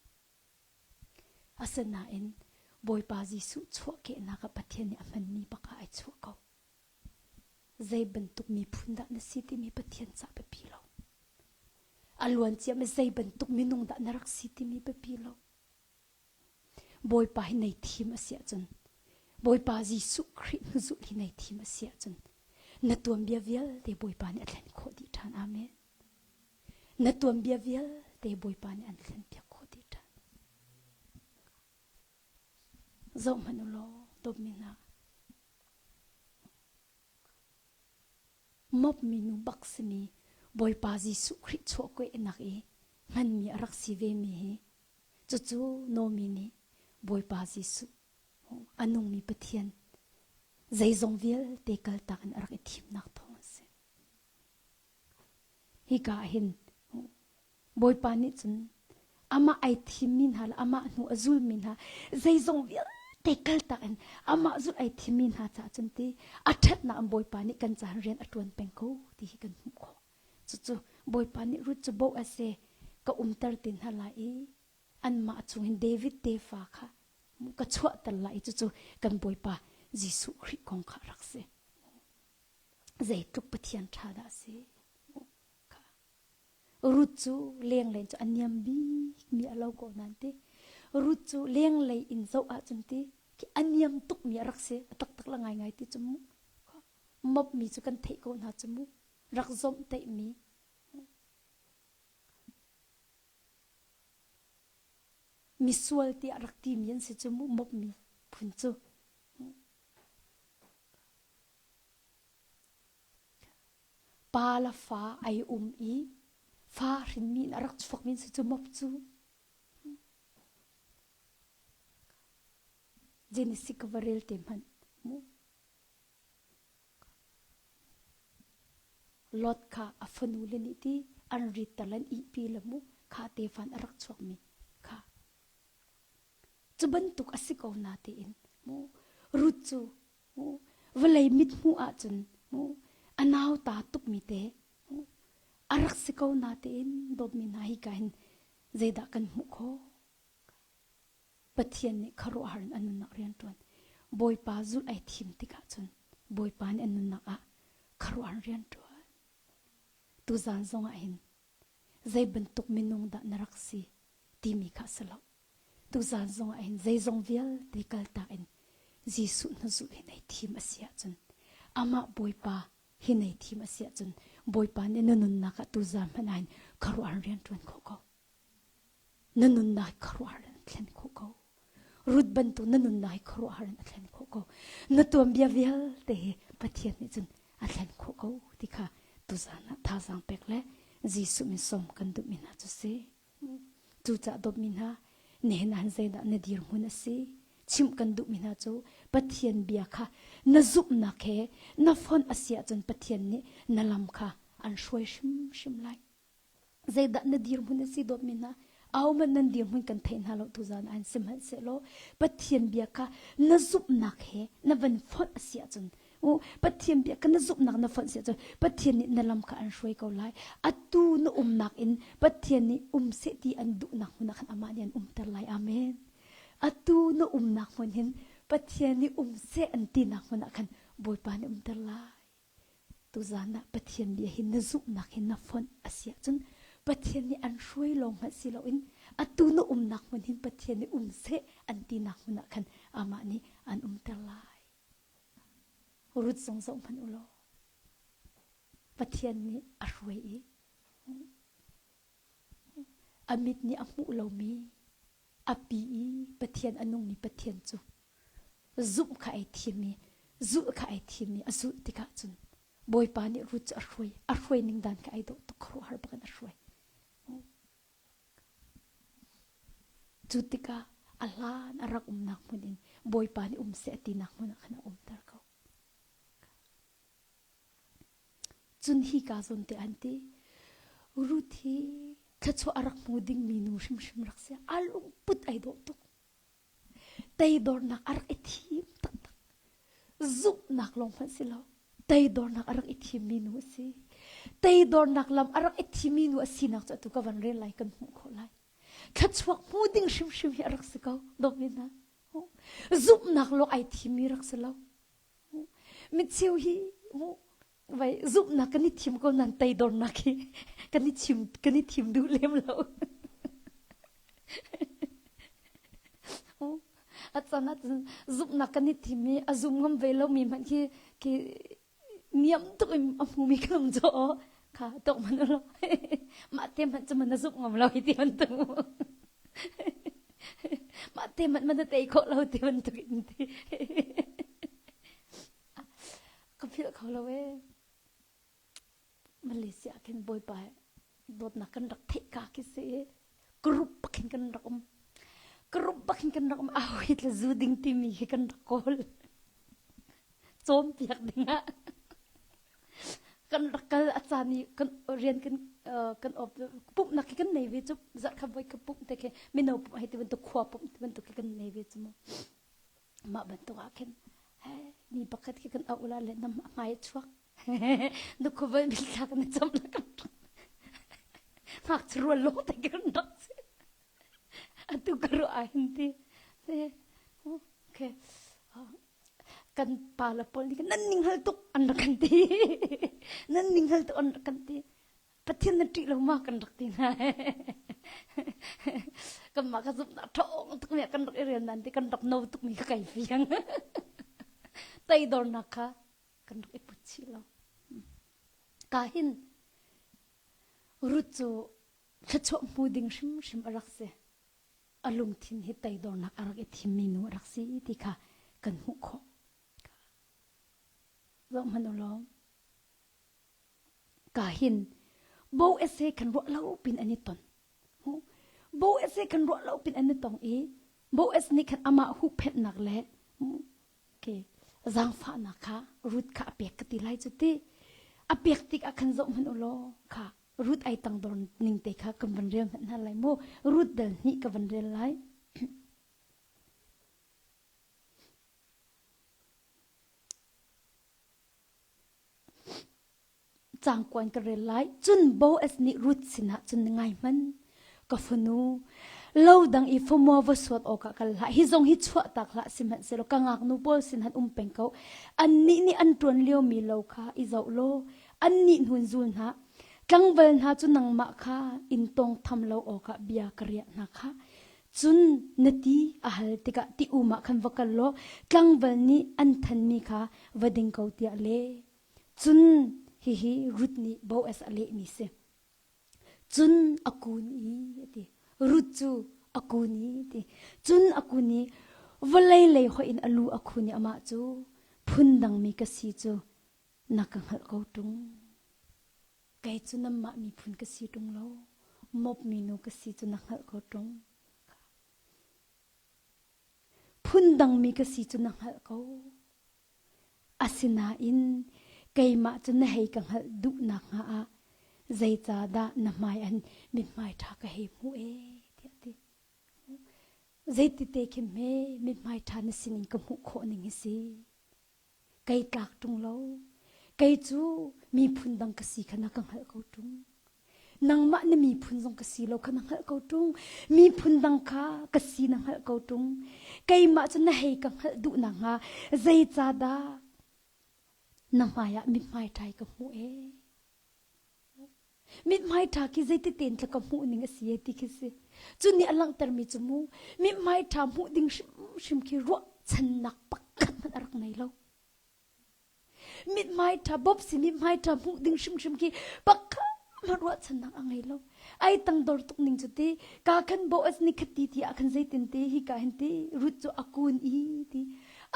Asinain Bawipa Jesuh chuahkehnak ah Pathian nih a hmanmi bak ah ai chuah ko. Zei bantuk miphun dah na si timi Pathian cah biapi lo. A luan ciami zei bantuk minung dah na rak si timi biapi lo. Bawipa hi nei thim a si ahcun Bawipa Jesuh Khrih hnuzulh hi nei thim a si ahcun na tuanbia vialte Bawipa nih a thlen khawh dih ṭhan. Amen. Na tuanbia vialte Bawipa nih an thlen piak khawh dih ṭhan. Zoh hmanh u law dawtmi hna. Mop minu bak simi Bawipa Jesuh Khrih chuahkuainak i hmanmi a rak si ve mi hi Cucu Nomi nih Bawipa Jesuh a nungmi Pathian zeizong vialte kaltak in a rak i thimnak thawng a si. Hika ah hin Bawipa nih cun amah ai thimmi hna le amah hnu a zulmi hna zeizong vialte kaltak in amah zulh ai thimmi hna caah cun ti a ṭhatnak in Bawipa nih kan caah rian a ṭuan peng ko ti hi kan hmuh khawh. Cucu Bawipa nih Ruth cu Boaz he ka umter te hna lai i anmah chung hin David tefa kha ka chuahter lai i cucu kan Bawipa Jesuh Khrih kong kha rak si. Zeitluk Pathian ṭha dah a si. Ruth cu lenglei cu a niam bikmi a lo ko nain ti. Ruth cu lenglei in zoh ahcun ti a niam tukmi a rak si. A taktak la ngaingai ti cu mu. Mopmi cu kan theih ko hna cu mu. Rak zomhtaihmi misual tiah rak timi an si cu mu mopmi phun cu. Pa le fa ai um i fa hrinmi in a rak chuakmi an si cu mop cu. Genesis ka va rel te hmanh mu. Lot kha a fanule nih ti an ritter le an ihpi le mu kha tefa in a rak chuakmi kha. Cu bantuk a si ko na tiin mu Ruth cu mu vawlei mithmuh ahcun mu. A nauta tukmi te a rak si ko natein dawtmi hna hi ka hin zeidah kan hmuh khawh? Pathian nih khuaruahhar in an nunnak rian ṭuan. Bawipa zulh ai thim tikah cun Bawipa nih an nunnak ah khuaruahhar rian ṭuan. Tuzan zongah hin zei bantuk minung dah na rak si timi kha a si lo. Tuzan zongah hin zeizong vialte kaltak in Jesuh na zulh hi nei thim a si ahcun amah Bawipa hi nei thim a si ahcun Bawipa nih na nunnak ah tuzan hmanh ah hin khuaruahhar rian ṭuan khawh ko. Na nunnak hi khuaruahhar in a thlen khawh ko. Ruth bantuk na nunnak hi khuaruahhar in a thlen khawh ko. Na tuanbia vialte hi Pathian nih cun a thlen khawh ko ti kha tuzan ah thazaang pek le Jesuh min sawm kan duhmi hna cu si. Cucaah dawtmi hna, nihin ah zeidah na dirhmun a si? Chimh kan duhmi hna cu Pathian bia kha na zumhnak he na fonh a si ahcun Pathian nih na lam kha an hruai hrimhrim lai. Zeidah na dirhmun a si dawtmi hna? Ahohmanh nan dirhmun kan thei hna lo tuzan ah sihmanhsehlaw Pathian bia kha na zumhnak he na van fonh a si ahcun Pathian bia kha na zumhnak na fonh si ahcun Pathian nih na lam kha an hruai ko lai. Atu na umnak in Pathian nih um seh ti an duhnak hmun ah khan amah nih an umter lai. Amen. Atu na umnak hmun hin Pathian nih um seh an tinak hmun ah khan Bawipa nih umter lai. Tuzan ah Pathian bia hi na zumhnak hin na fonh a si ahcun Pathian nih an hruai lawng hmanh si loin atu na umnak hmun hin Pathian nih um seh an tinak hmun ah khan amah nih an umter lai. Ruth zong zoh hmanh u law Pathian nih a hruai i a mit nih a hmuh lomi a pi i Pathian a nungmi Pathian cu zumh kha ai thim i zulh kha ai thim i a zulh tikah cun Bawipa nih Ruth cu a hruai a hruai ning dan kha ai dawh tuk khuaruahhar bak in a hruai Cu tikah a hlan a rak umnak hmun in Bawipa nih um seh a tinak hmun ah khan a umter ko. Cun hika zawn te an ti, Ruth hi thluachuah a rak hmu dingmi nu hrimhrim rak si. A lungput ai dawh tuk. Teidornak a rak i thim taktak. Zumhnak lawng hmanh si lo. Teidornak a rak i thimmi nu a si. Teidornak lam a rak i thimmi nu a sinak cu atu ka van rel lai kan hmuh khawh lai. Thluachuak hmu ding hrimhrim hi a rak si ko. Dawtmi hna. Zumhnak lawng ai thimmi rak si lo. Micheu hi vai zumhnak kan i thim ko nan teidornak hi kan i chim kan i thim duh lem lo. A can ah cun zumhnak kan i thim i a zum ngam ve lomi hmanh khi khi niam tuk in a hmumi kan um caw kha tok man lo mah te hmanh cu man na zumh ngam lo hi ti bantuk mah te hmanh man na tei khawh lo ti bantuk in ti ka philh kho lo ee Malaysia khin Bawipa dawtnak kan rak theih ka khi si group bak hin kan rak um group bak hin kan rak um au hi tla zu ding timi hi kan rak kawl cawnpiak ding ah kan rak kal a caan i kan rian kan kan op pumhnak khi kan nei ve cu zarh kha voi kha pumh te khi mino pumh hei ti bantuk khua pumh ti bantuk khi kan nei ve cu mu mah bantuk ah khin mi pakhat khi kan auh la le nam hmai chuak Dukhuval mitthla kan i cam la kan ngakchia rual lo te kan rak si. Atu ka ruah ah hin ti. Okay. Kan pa le pawl nih nan ning hal tuk an rak kan ti. Nan ning hal tuk an rak kan ti. Pathian na ṭih lo ma kan rak ti hna. Kanmah ka zumhnak ṭhawng tuk mi kan rak i rian nan ti kan rak no tuk mi ka kai fiang. Teidornak kha kan rak i put chih lo. Ka hin Ruth cu thluachuah hmu ding hrimhrim a rak si. A lungthin hi teidornak a rak i thimmi nu a rak si ti kha kan hmuh khawh. Zoh hmanh u law. Ka hin Boaz he khan ruah lo pin an i ton. Boaz he khan ruah lo pin an i tong i Boaz nih khan amah huhphenhnak le Okay. Zaangfahnak kha Ruth kha a pek ka ti lai cu ti. A pek tik ah khan zoh hmanh u law kha Ruth ai tangdor ning te kha kan van rel hmanh hna lai mu. Ruth dal hnih ka van rel lai. Cangkuan ka rel lai. Cun Boaz nih Ruth sinah cun ngai hmanh. Ka fanu, lo dang i famua va suat awkah kal hlah. Hi zong hi chuah tak hlah sihmanhsehlaw ka ngaknu pawl sin han um peng ko. Annih nih an ṭuan liomi lo kha i zoh law annih hnun zul hna. Tlangval hna cu nangmah kha in tawngtham lo awkah bia ka riah hna kha. Cun na ti a hal tikah ti um ah khan va kal law tlangval nih an thanmi kha va ding ko tiah le. Cun hihi Ruth nih Boaz a lehmi si. Cun a kun i a ti. Ruth cu a kun i a ti. Cun a kun i vawlei lei hoih in a lu a khun i amah cu phundangmi ka si cu na ka hngalh ko ṭung. Kei cu nanmah miphun ka si ṭung lo, Moab minu ka si cu na hngalh ko ṭung. Phundangmi ka si cu na hngalh ko. Asinain keimah cu na hei ka hngalh duh nakhnga ah zeicahdah na hmai an mithmai ṭha ka hei hmuh ee tiah a ti. Zeitite khi hme mithmai ṭha na sinin ka hmuh khawh ning hi si. Kei tlak ṭung lo. Kei cu miphun dang ka si kha na ka hngalh ko ṭung. Nangmah na miphun zong ka si lo kha na hngalh ko ṭung. Miphun dang kha ka si na hngalh ko ṭung. Keimah cu na hei ka hngalh duh nakhnga zeicahdah na hmaiah mithmai ṭhai ka hmuh ee? Mithmai ṭha khi zeiti tein tla ka hmuh ning a si e ti khi si. Cu nih a langhtermi cu mu mithmai ṭha hmuh ding hrimhrim khi ruahchannak pakhat hmanh a rak nei lo. Mithmai ṭha bop si mithmai ṭha hmuh ding hrimhrim khi pakhat hmanh ruahchannak a ngei lo. Ai tangdor tuk ning cu ti ka khan Boaz nih khati ti ah khan zeitin ti hi ka hin ti Ruth cu a kun i ti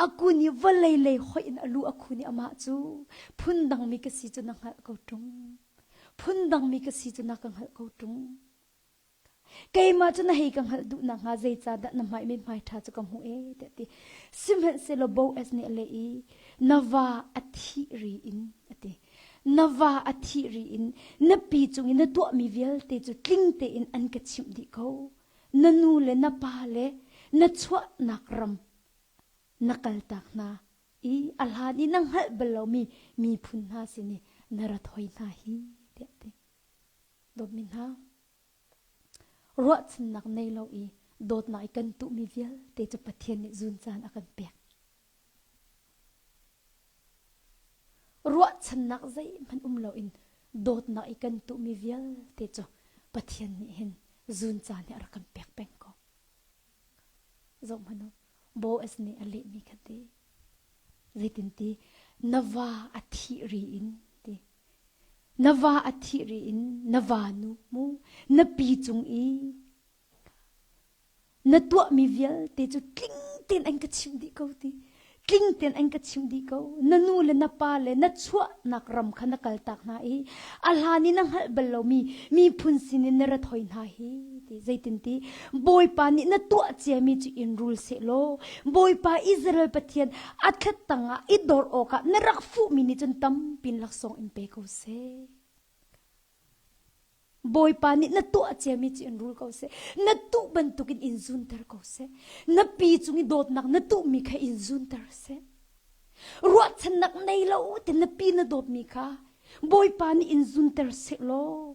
a kun i vawlei lei hoih in a lu a khun i amah cu phundangmi ka si cu na hngalh ko ṭung. Phundangmi ka si cu na ka hngalh ko ṭung. Keimah cu na hei ka hngalh duh nakhnga zeicahdah na hmai mithmai ṭha cu ka hmuh ee tiah a ti. Sihmanhsehlaw Boaz nih a leh i na va a thih ri in a ti. Na va a thih ri in na pi cung i na tuahmi vialte cu tling tein an ka chimh dih ko. Na nu le na pa le na chuahnak ram na kaltak hna i a hlan i na hngalh bal lomi miphun hna sin i na rat hoi hna hi tiah a ti. Dawtmi hna, ruahchannak nei lo i dawtnak i kan tuhmi vialte cu Pathian nih zun caan a kan pek. Ruahchannak zeihmanh um loin dawtnak i kan tuhmi vialte cu Pathian nih hin zun caan hi a rak kan pek peng ko. Zoh hmanh u, Boaz nih a lehmi kha ti. Zeitinti na va a thih ri in ti. Na va a thih ri in na va nu mu na pi cung i na tuahmi vialte cu tling tein an ka chimh dih ko ti. Tling tein an ka chimh dih ko. Na nu le na pa le na chuahnak ram kha na kaltak hna i a hlan i na hngalh bal lomi miphun sinin na rat hoi hna hi ti zeitinti Bawipa nih na tuah ciami cu in rul sehlaw Bawipa Israel Pathian a thlat tangah i dor awkah na rak fuhmi nih cun tampin laksawng in pe ko seh. Bawipa nih na tuah ciami cu in rul ko seh. Na tuh bantukin in zunter ko seh. Na pi cung i dawtnak na tuhmi kha in zunter seh. Ruahchannak nei lo te na pi na dawtmi kha Bawipa nih in zunter seh law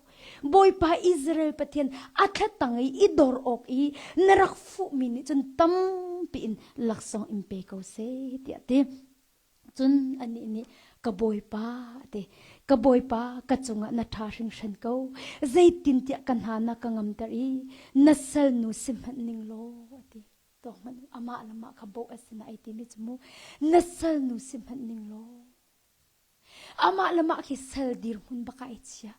Bawipa Israel Pathian a thlatang i i dor awk i na rak fuhmi nih cun tampi in laksawng in pe ko seh tiah ti. Cun anih nih, Ka bawipa, a ti. Ka bawipa, ka cungah na ṭha hringhran ko. Zeitintiah ka hna na ka ngamter i na salnu si hmanh ning law, a ti. Tuak hmanh u, amah le mah kha bawh a sinah ai timi cu mu, na salnu si hmanh ning law. Amah le mah khi sal dirhmun bak ah ai chia.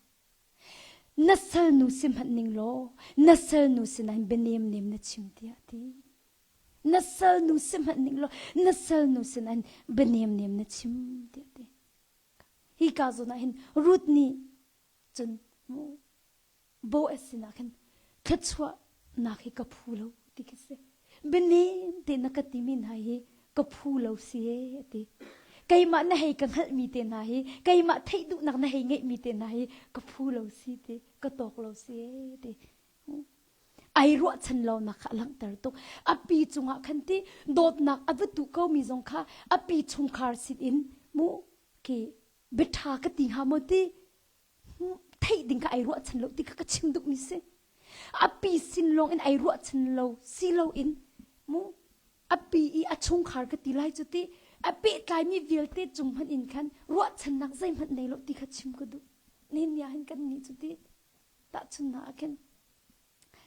Na salnu si hmanh ning law, na salnu sinah hin bianemnem na chim tiah a ti. Na salnu si hmanh ning law na salnu sinain bianemnem na chim tiah ti. Hi ka zawn ah hin Ruth nih cun Boaz sinah khan thluachuahnak hi ka phu lo ti khi si. Bianem te na ka timi hna hi ka phu lo si e ti. Keimah na hei ka hngalhmi te hna hi keimah theih duhnak na hei ngeihmi te hna hi ka phu lo si ti ka tawk lo si e ti. Ai ruahchan lonak kha a langhter tuk. A pi cungah khan ti dawtnak a va tuh komi zong kha a pi chungkhar sin in mu khi biaṭha ka ti hnga maw ti? theih ding kha ai ruahchan lo ti kha ka chim duhmi si. A pi sin lawng in ai ruahchan lo si lo in mu a pi i a chungkhar ka ti lai cu ti a pehtlaimi vialte cung hmanh in khan ruahchannak zeihmanh nei lo ti kha chim ka duh. Nihin ni ah hin kan nih cu ti tahchunhnak ah khin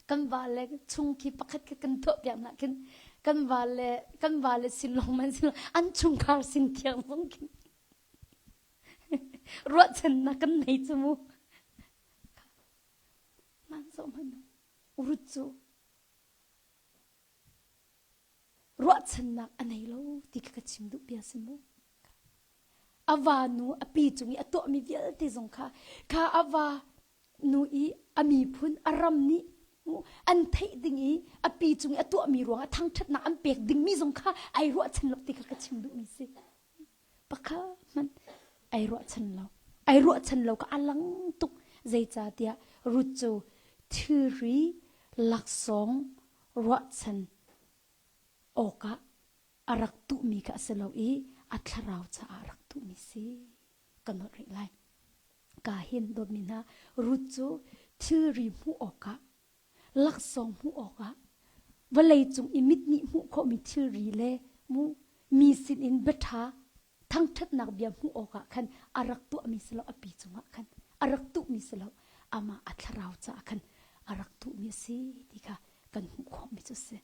kan va le chung khi pakhat kha kan tuah piak nak khin kan va le kan va le sin lawng man sin an chungkhar sin thiang zong khin ruahchannak kan nei cu mu man zo man urut cu ruahchannak a nei lo ti kha ka chim duh bia si mu a va nu a pi cung i a tuahmi vialte zong kha kha a va nu i a miphun a ram nih an theih ding i a pi cung i a tuahmi ruangah thangṭhatnak an pek dingmi zong kha ai ruahchan lo ti kha ka chim duhmi si. Pakhat hmanh ai ruahchan lo. Ai ruahchan lo ka a lang tuk. Zeicahtiah Ruth cu thilri laksawng ruahchan awkah a rak tuhmi kha a si lo i a thlarau caah a rak tuhmi si. Ka nolh rih lai. Ka hin dawtmi hna Ruth cu thilri hmuh awkah laksawng hmuh awkah vawlei cung i mit nih hmuh khawhmi thilri le mu mi sinin biaṭha thangṭhatnak bia hmuh awkah khan a rak tuahmi si lo a pi cungah khan a rak tuhmi si lo amah a thlarau caah khan a rak tuhmi a si ti kha kan hmuh khawhmi cu a si.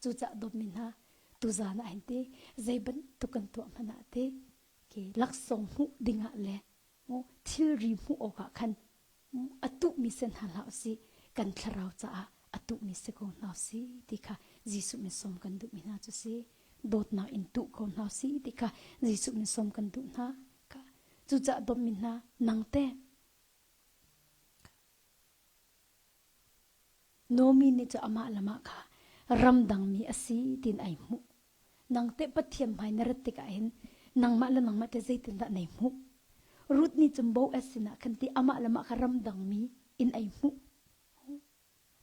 Cucaah dawtmi hna tuzaan ah hin ti zei bantuk kan tuah hmanh ah ti laksawng hmuh dingah le thilri hmuh awkah khan a tuhmi si hna hlah usih kan thlarau caah a tuhmi si ko hna usih ti kha Jesuh min sawm kan duhmi hna cu si dawtnak in tuh ko hna usih ti kha Jesuh min sawm kan duh hna cucaah dawtmi hna nang te Nomi nih cu amah le mah kha ramdangmi a si tiin ai hmuh. Nang teh Pathian hmai na rat tikah hin nangmah le nangmah teh zeitindah nai hmuh? Ruth nih cun Boaz sinah khan ti amah le mah kha ramdangmi in ai hmuh.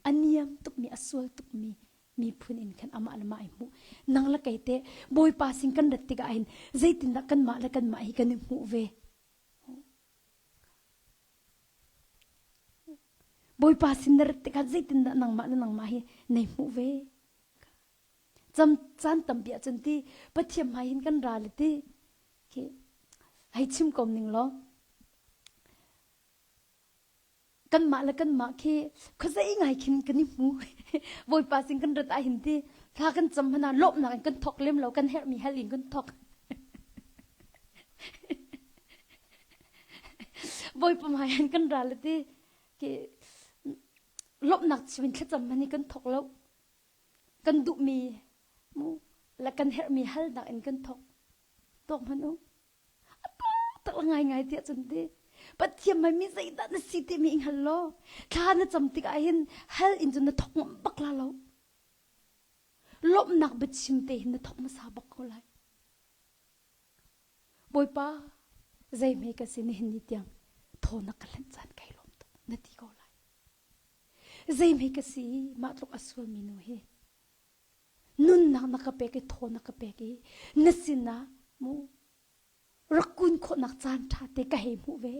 A niam tukmi, a sual tukmi miphun in khan amah le mah ai hmuh. Nang le kei teh Bawipa sin kan rat tikah hin zeitindah kanmah le kanmah hi kan i hmuh ve? Bawipa sin na rat tikah zeitindah nangmah le nangmah hi nei hmuh ve? Cam caan tampi ahcun ti Pathian hmai hin kan ra le ti khi hei chim ko ning law kanmah le kanmah khi khuazei ngai khin kan i hmu Bawipa sin kan rat ah hin ti thla kan cam hmanh ah lawmhnak in kan thok lem lo kan herhmi hal in kan thok Bawipa hmai hin kan ral ti ki lawmhnak chim in thlacam hmanh hi kan thok lo kan duhmi mu le kan herhmi halnak in kan thok tawk hmanh u a tak ngai ngai tiah cun ti Pathian mai mi zeidah na si timi i hngal law thla na cam tikah hin hal in cun na thok ngam bak la lo lawmhnak biachim te hin na thok hmasa bak ko lai Bawipa, zeihme ka si nihin ni tiang thaw na ka hlanh caan kai lawm tuk na ti ko lai. Zeihme ka si mah tluk a sualmi nu hi nunnak na ka pek i thaw na ka pek i na sinah mu rak kun khawhnak caan ṭha te ka hei hmuh ve.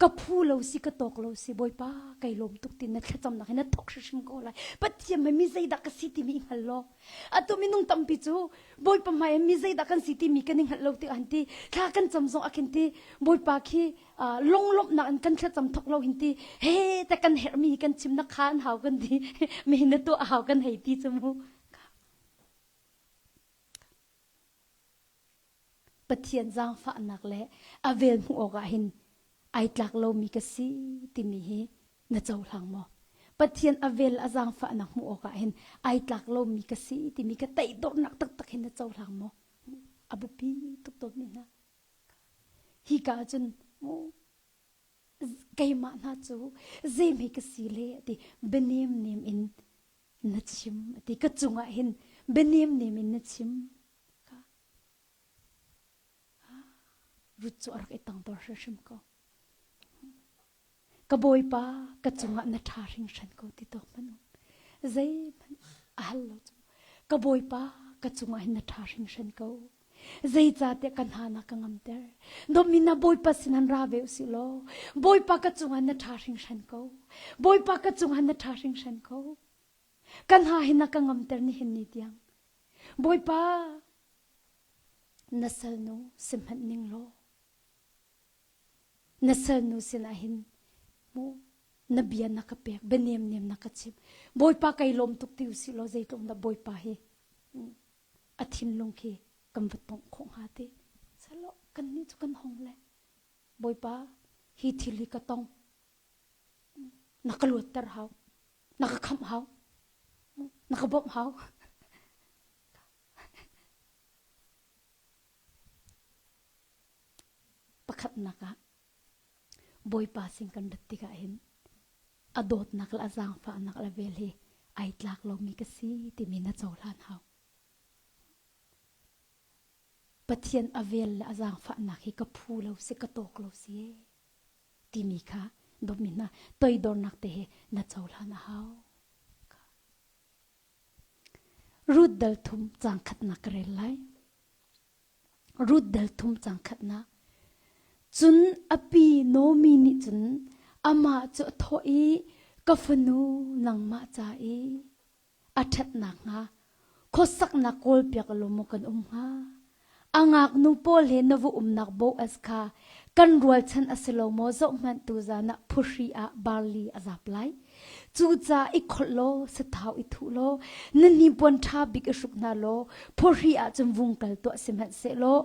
Ka phu lo si ka tawk lo si Bawipa kai lawm tuk ti na thlacamnak hi na thawk hrimhrim ko lai. Pathian mei mi zeidah ka si timi i hngal law. Atu minung tampi cu Bawipa hmai mi zeidah kan si timi kan i hngalh lo tik an ti thla kan cam zong a khin ti Bawipa khi lunglawmhnak in kan thlacam thawk lo hin ti he te kan herhmi kan chim na khan hau kan ti mi na tuah hau kan hei ti cu mu. Pathian zaangfahnak le a vel hmuh awkah hin ai tlak lomi ka si timi hi na cohlang maw? Pathian a vel a zaangfahnak hmuh awkah hin ai tlak lomi ka si timi ka teidornak taktak hin na cohlang maw? A biapi tuk tawnmi hna. Hi ka ahcun keimah hna cu zeihme ka si le ti bianem nem in na chim ti ka cungah hin bianem nem in na chim Ruth cu a rak i tangdor hrimhrim ko. Ka bawipa ka cungah na ṭha hringhran ko ti tawk hmanh um. Zeihmanh a hal lo cu. Ka bawipa ka cungah hin na ṭha hringhran ko. Zeicahtiah ka hna na ka ngamter. Dawtmi na Bawipa sin han ra ve usih law, Bawipa ka cungah na ṭha hringhran ko. Bawipa ka cungah na ṭha hringhran ko. Ka hna hi na ka ngamter nihin ni tiang. Bawipa, na salnu si hmanh ning law, na salnu sinah hin mu na bia na ka pek, bia nemnem na ka chimh. Bawipa kai lawm tuk ti usih law zeitluk dah Bawipa hi a thinlung khi kan va tongh khawh hnga ti. Salo kan nih cu kan hong le Bawipa hi thil hi ka tong na ka luatter hau na ka khamh hau na ka bawmh hau pakhatnak ah Bawipa sin kan rat tikah hin a dawtnak le a zaangfahnak le vel hi ai tlak lomi ka si timi na cohlan hau. Pathian a vel le a zaangfahnak hi ka phu lo si ka tawk lo si timi kha dawtmi hna toidornak te he na cohlan a hau. Ruth dal thum caang khatnak ka rel lai. Ruth dal thum caang khatnak. Cun a pi Naomi nih cun amah cu a thawh i ka fanu nangmah ca i a ṭhat nakhnga khuasaknak kawlpiak law maw kan um hnga? A ngaknu pawl he na va umnak Boaz kha kan rualchan a si lo maw zohhmanh tuzan ah phuhri ah barli a zap lai. Cucaah i kholh law sathau i thuh law na hnipuan ṭha bik i hruk hna law phuhri ah cun vung kal tuah sihmanhsehlaw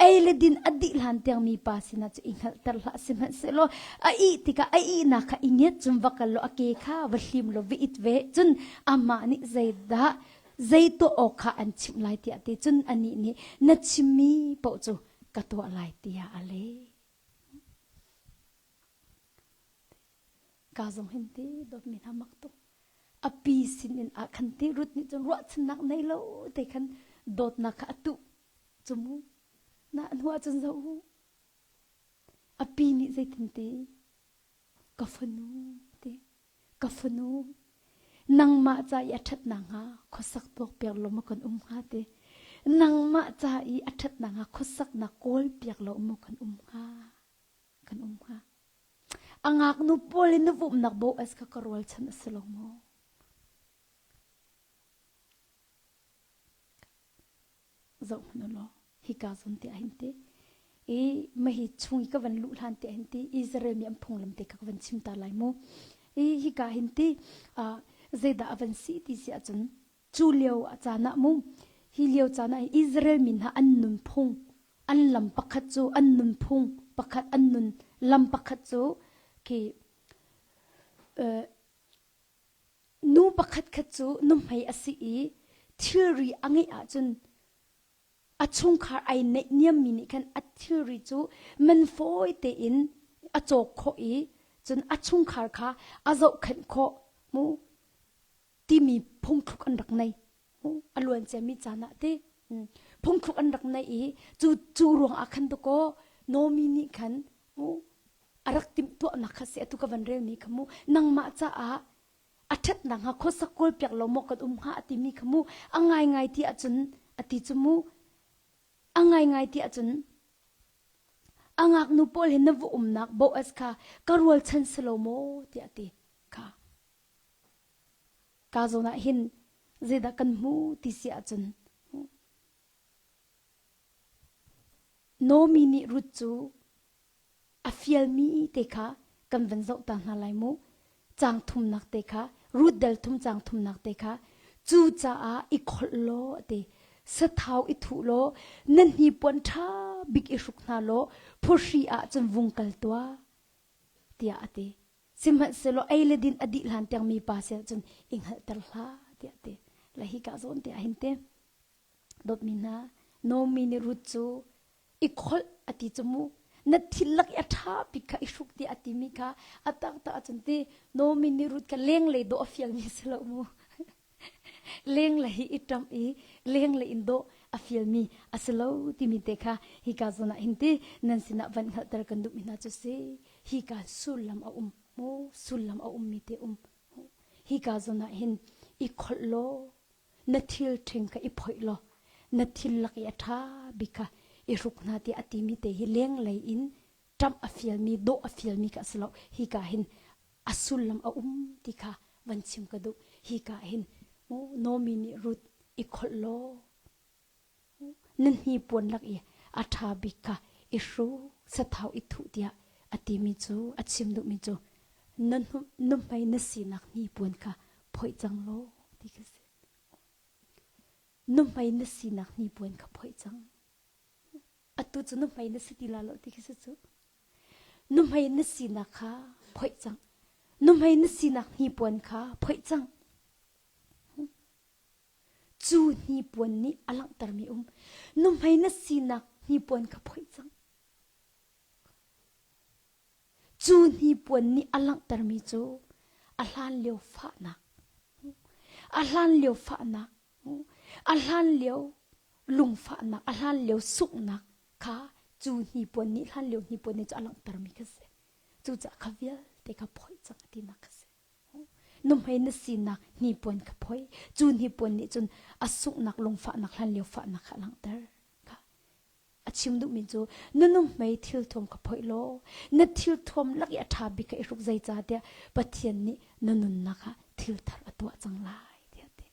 ei le din a dih hlan tiang mipa sinah cu i hngalhter hlah sihmanhsehlaw a ih tikah a ihnak kha i ngiat cun va kal law a ke kha va hlim law va it ve cun amah nih zeidah zei tuah awk kha an chimh lai tiah ti cun anih nih na chimmi paoh cu ka tuah lai tiah a leh. Ka zong hin ti dawtmi hna mak tuk. A pi sin in ah khan ti Ruth nih cun ruahchannak nei lo te khan dawtnak kha a tuh cu mu. Na hnu ah cun zoh u. A pi nih zeitin ti ka fanu ti ka fanu nangmah ca i a ṭhatnak hnga khuasak tuak piak lo maw kan um hnga ti nangmah ca i a ṭhatnak hnga khuasaknak kawl piak lo maw kan um hnga kan um hnga a ngaknu pawl in na vumnak Boaz kha ka rualchan a si lo maw Zoh hmanh u law hika zawn te ah hin ti i mahi chung i ka van luh hlan te hin ti Israel mi an phunglam te kha ka van chim ta lai mu. I hika hin ti zeidah a van si ti si ahcun cu lio a caan ah mu hi lio caan ah Israel mi hna an nunphung an lam pakhat cu an nunphung pakhat an nun lam pakhat cu khi Nu pakhatkhat cu nuhmei a si i thilri a ngeih ahcun a chungkhar ai neihniammi nih khan a thilri cu man fawi tein a cawk khawh i cun a chungkhar kha a zohkhenh khawh mu timi phungthluk an rak nei. A luan ciami caan ah ti phungthluk an rak nei i cu cu ruang ah khan dakaw Naomi nih khan mu a rak timhtuahnak kha si atu ka van relmi kha mu nangmah caah a ṭhatnak hnga khuasak kawlpiak lo maw kan um hnga a timi kha mu a ngaingai ti ahcun a ti cu mu a ngaingai ti ahcun a ngaknu pawl he na va umnak Boaz kha ka rualchan si lo maw tiah a ti kha ka zawn ah hin zeidah kan hmu ti si ahcun Naomi nih Ruth cu a fialmi te kha kan van zoh ta hna lai mu. Caang thumnak te kha Ruth dal thum caang thumnak te kha cucaah i kholh law a ti. Sathau i thuh law na hnipuan ṭha bik i hruk hna law phuhri ah cun vung kal tuah tiah a ti. Sihmanhsehlaw ei le din a dih hlan tiang mipa sin cun i hngalhter hlah tiah a ti. Le hi ka zawn te ah hin te Dawtmi hna, Naomi nih Ruth cu i kholh a ti cu mu. Na thil lak i a ṭha bik kha i hruk tiah a timi kha a taktak ahcun ti Naomi nih Ruth kha lenglei dawh a fialmi a si lo mu. lenglei i ṭamh i lenglei in dawh a fialmi a si lo timi te kha hika zawn ah hin ti nan sinah van hngalhter kan duhmi hna cu si. Hika sullam a um mu, sullam a ummi te um. Hika zawn ah hin i kholh law na thil ṭhing kha i phoih law. Na thil lak i a ṭha bik kha i hruk hna tiah a timi te hi lenglei in ṭamh a fialmi, dawh a fialmi kha a si lo. Hika hin a sullam a um ti kha van chim ka duh. Hika hin Naomi nih Ruth i kholh law na hnipuan lak i a ṭha bik kha i hru sathau i thuh tiah a timi cu a chim duhmi cu na nuhmei na sinak hnipuan kha phoih cang law ti khi si. Nuhmei na sinak hnipuan kha phoih cang. Atu cu nuhmei na si ti la lo ti khi si cu. Nuhmei na sinak kha phoih cang. Nuhmei na sinak hnipuan kha phoih cang. Cu hnipuan nih a langhtermi um. Nuhmei na sinak hnipuan kha phoih cang. Cu hnipuan nih a langhtermi cu a hlan lio fahnak, a hlan lio fahnak, a hlan lio lungfahnak, a hlan lio sunghnak kha cu hnipuan nih hlan lio hnipuan nih cu a langhtermi kha si. Cucaah kha vialte kha phoih cang a tinak kha si. Nuhmei na sinak hnipuan kha phoih. Cu hnipuan nih cun a sunghnak lungfahnak hlan lio fahnak kha a langhter. Kha a chim duhmi cu na nuhmei thilthuam kha phoih law na thilthuam lak i a ṭha bik kha i hruk zeicahtiah Pathian nih na nunnak ah thil thar a tuah cang lai tiah a ti.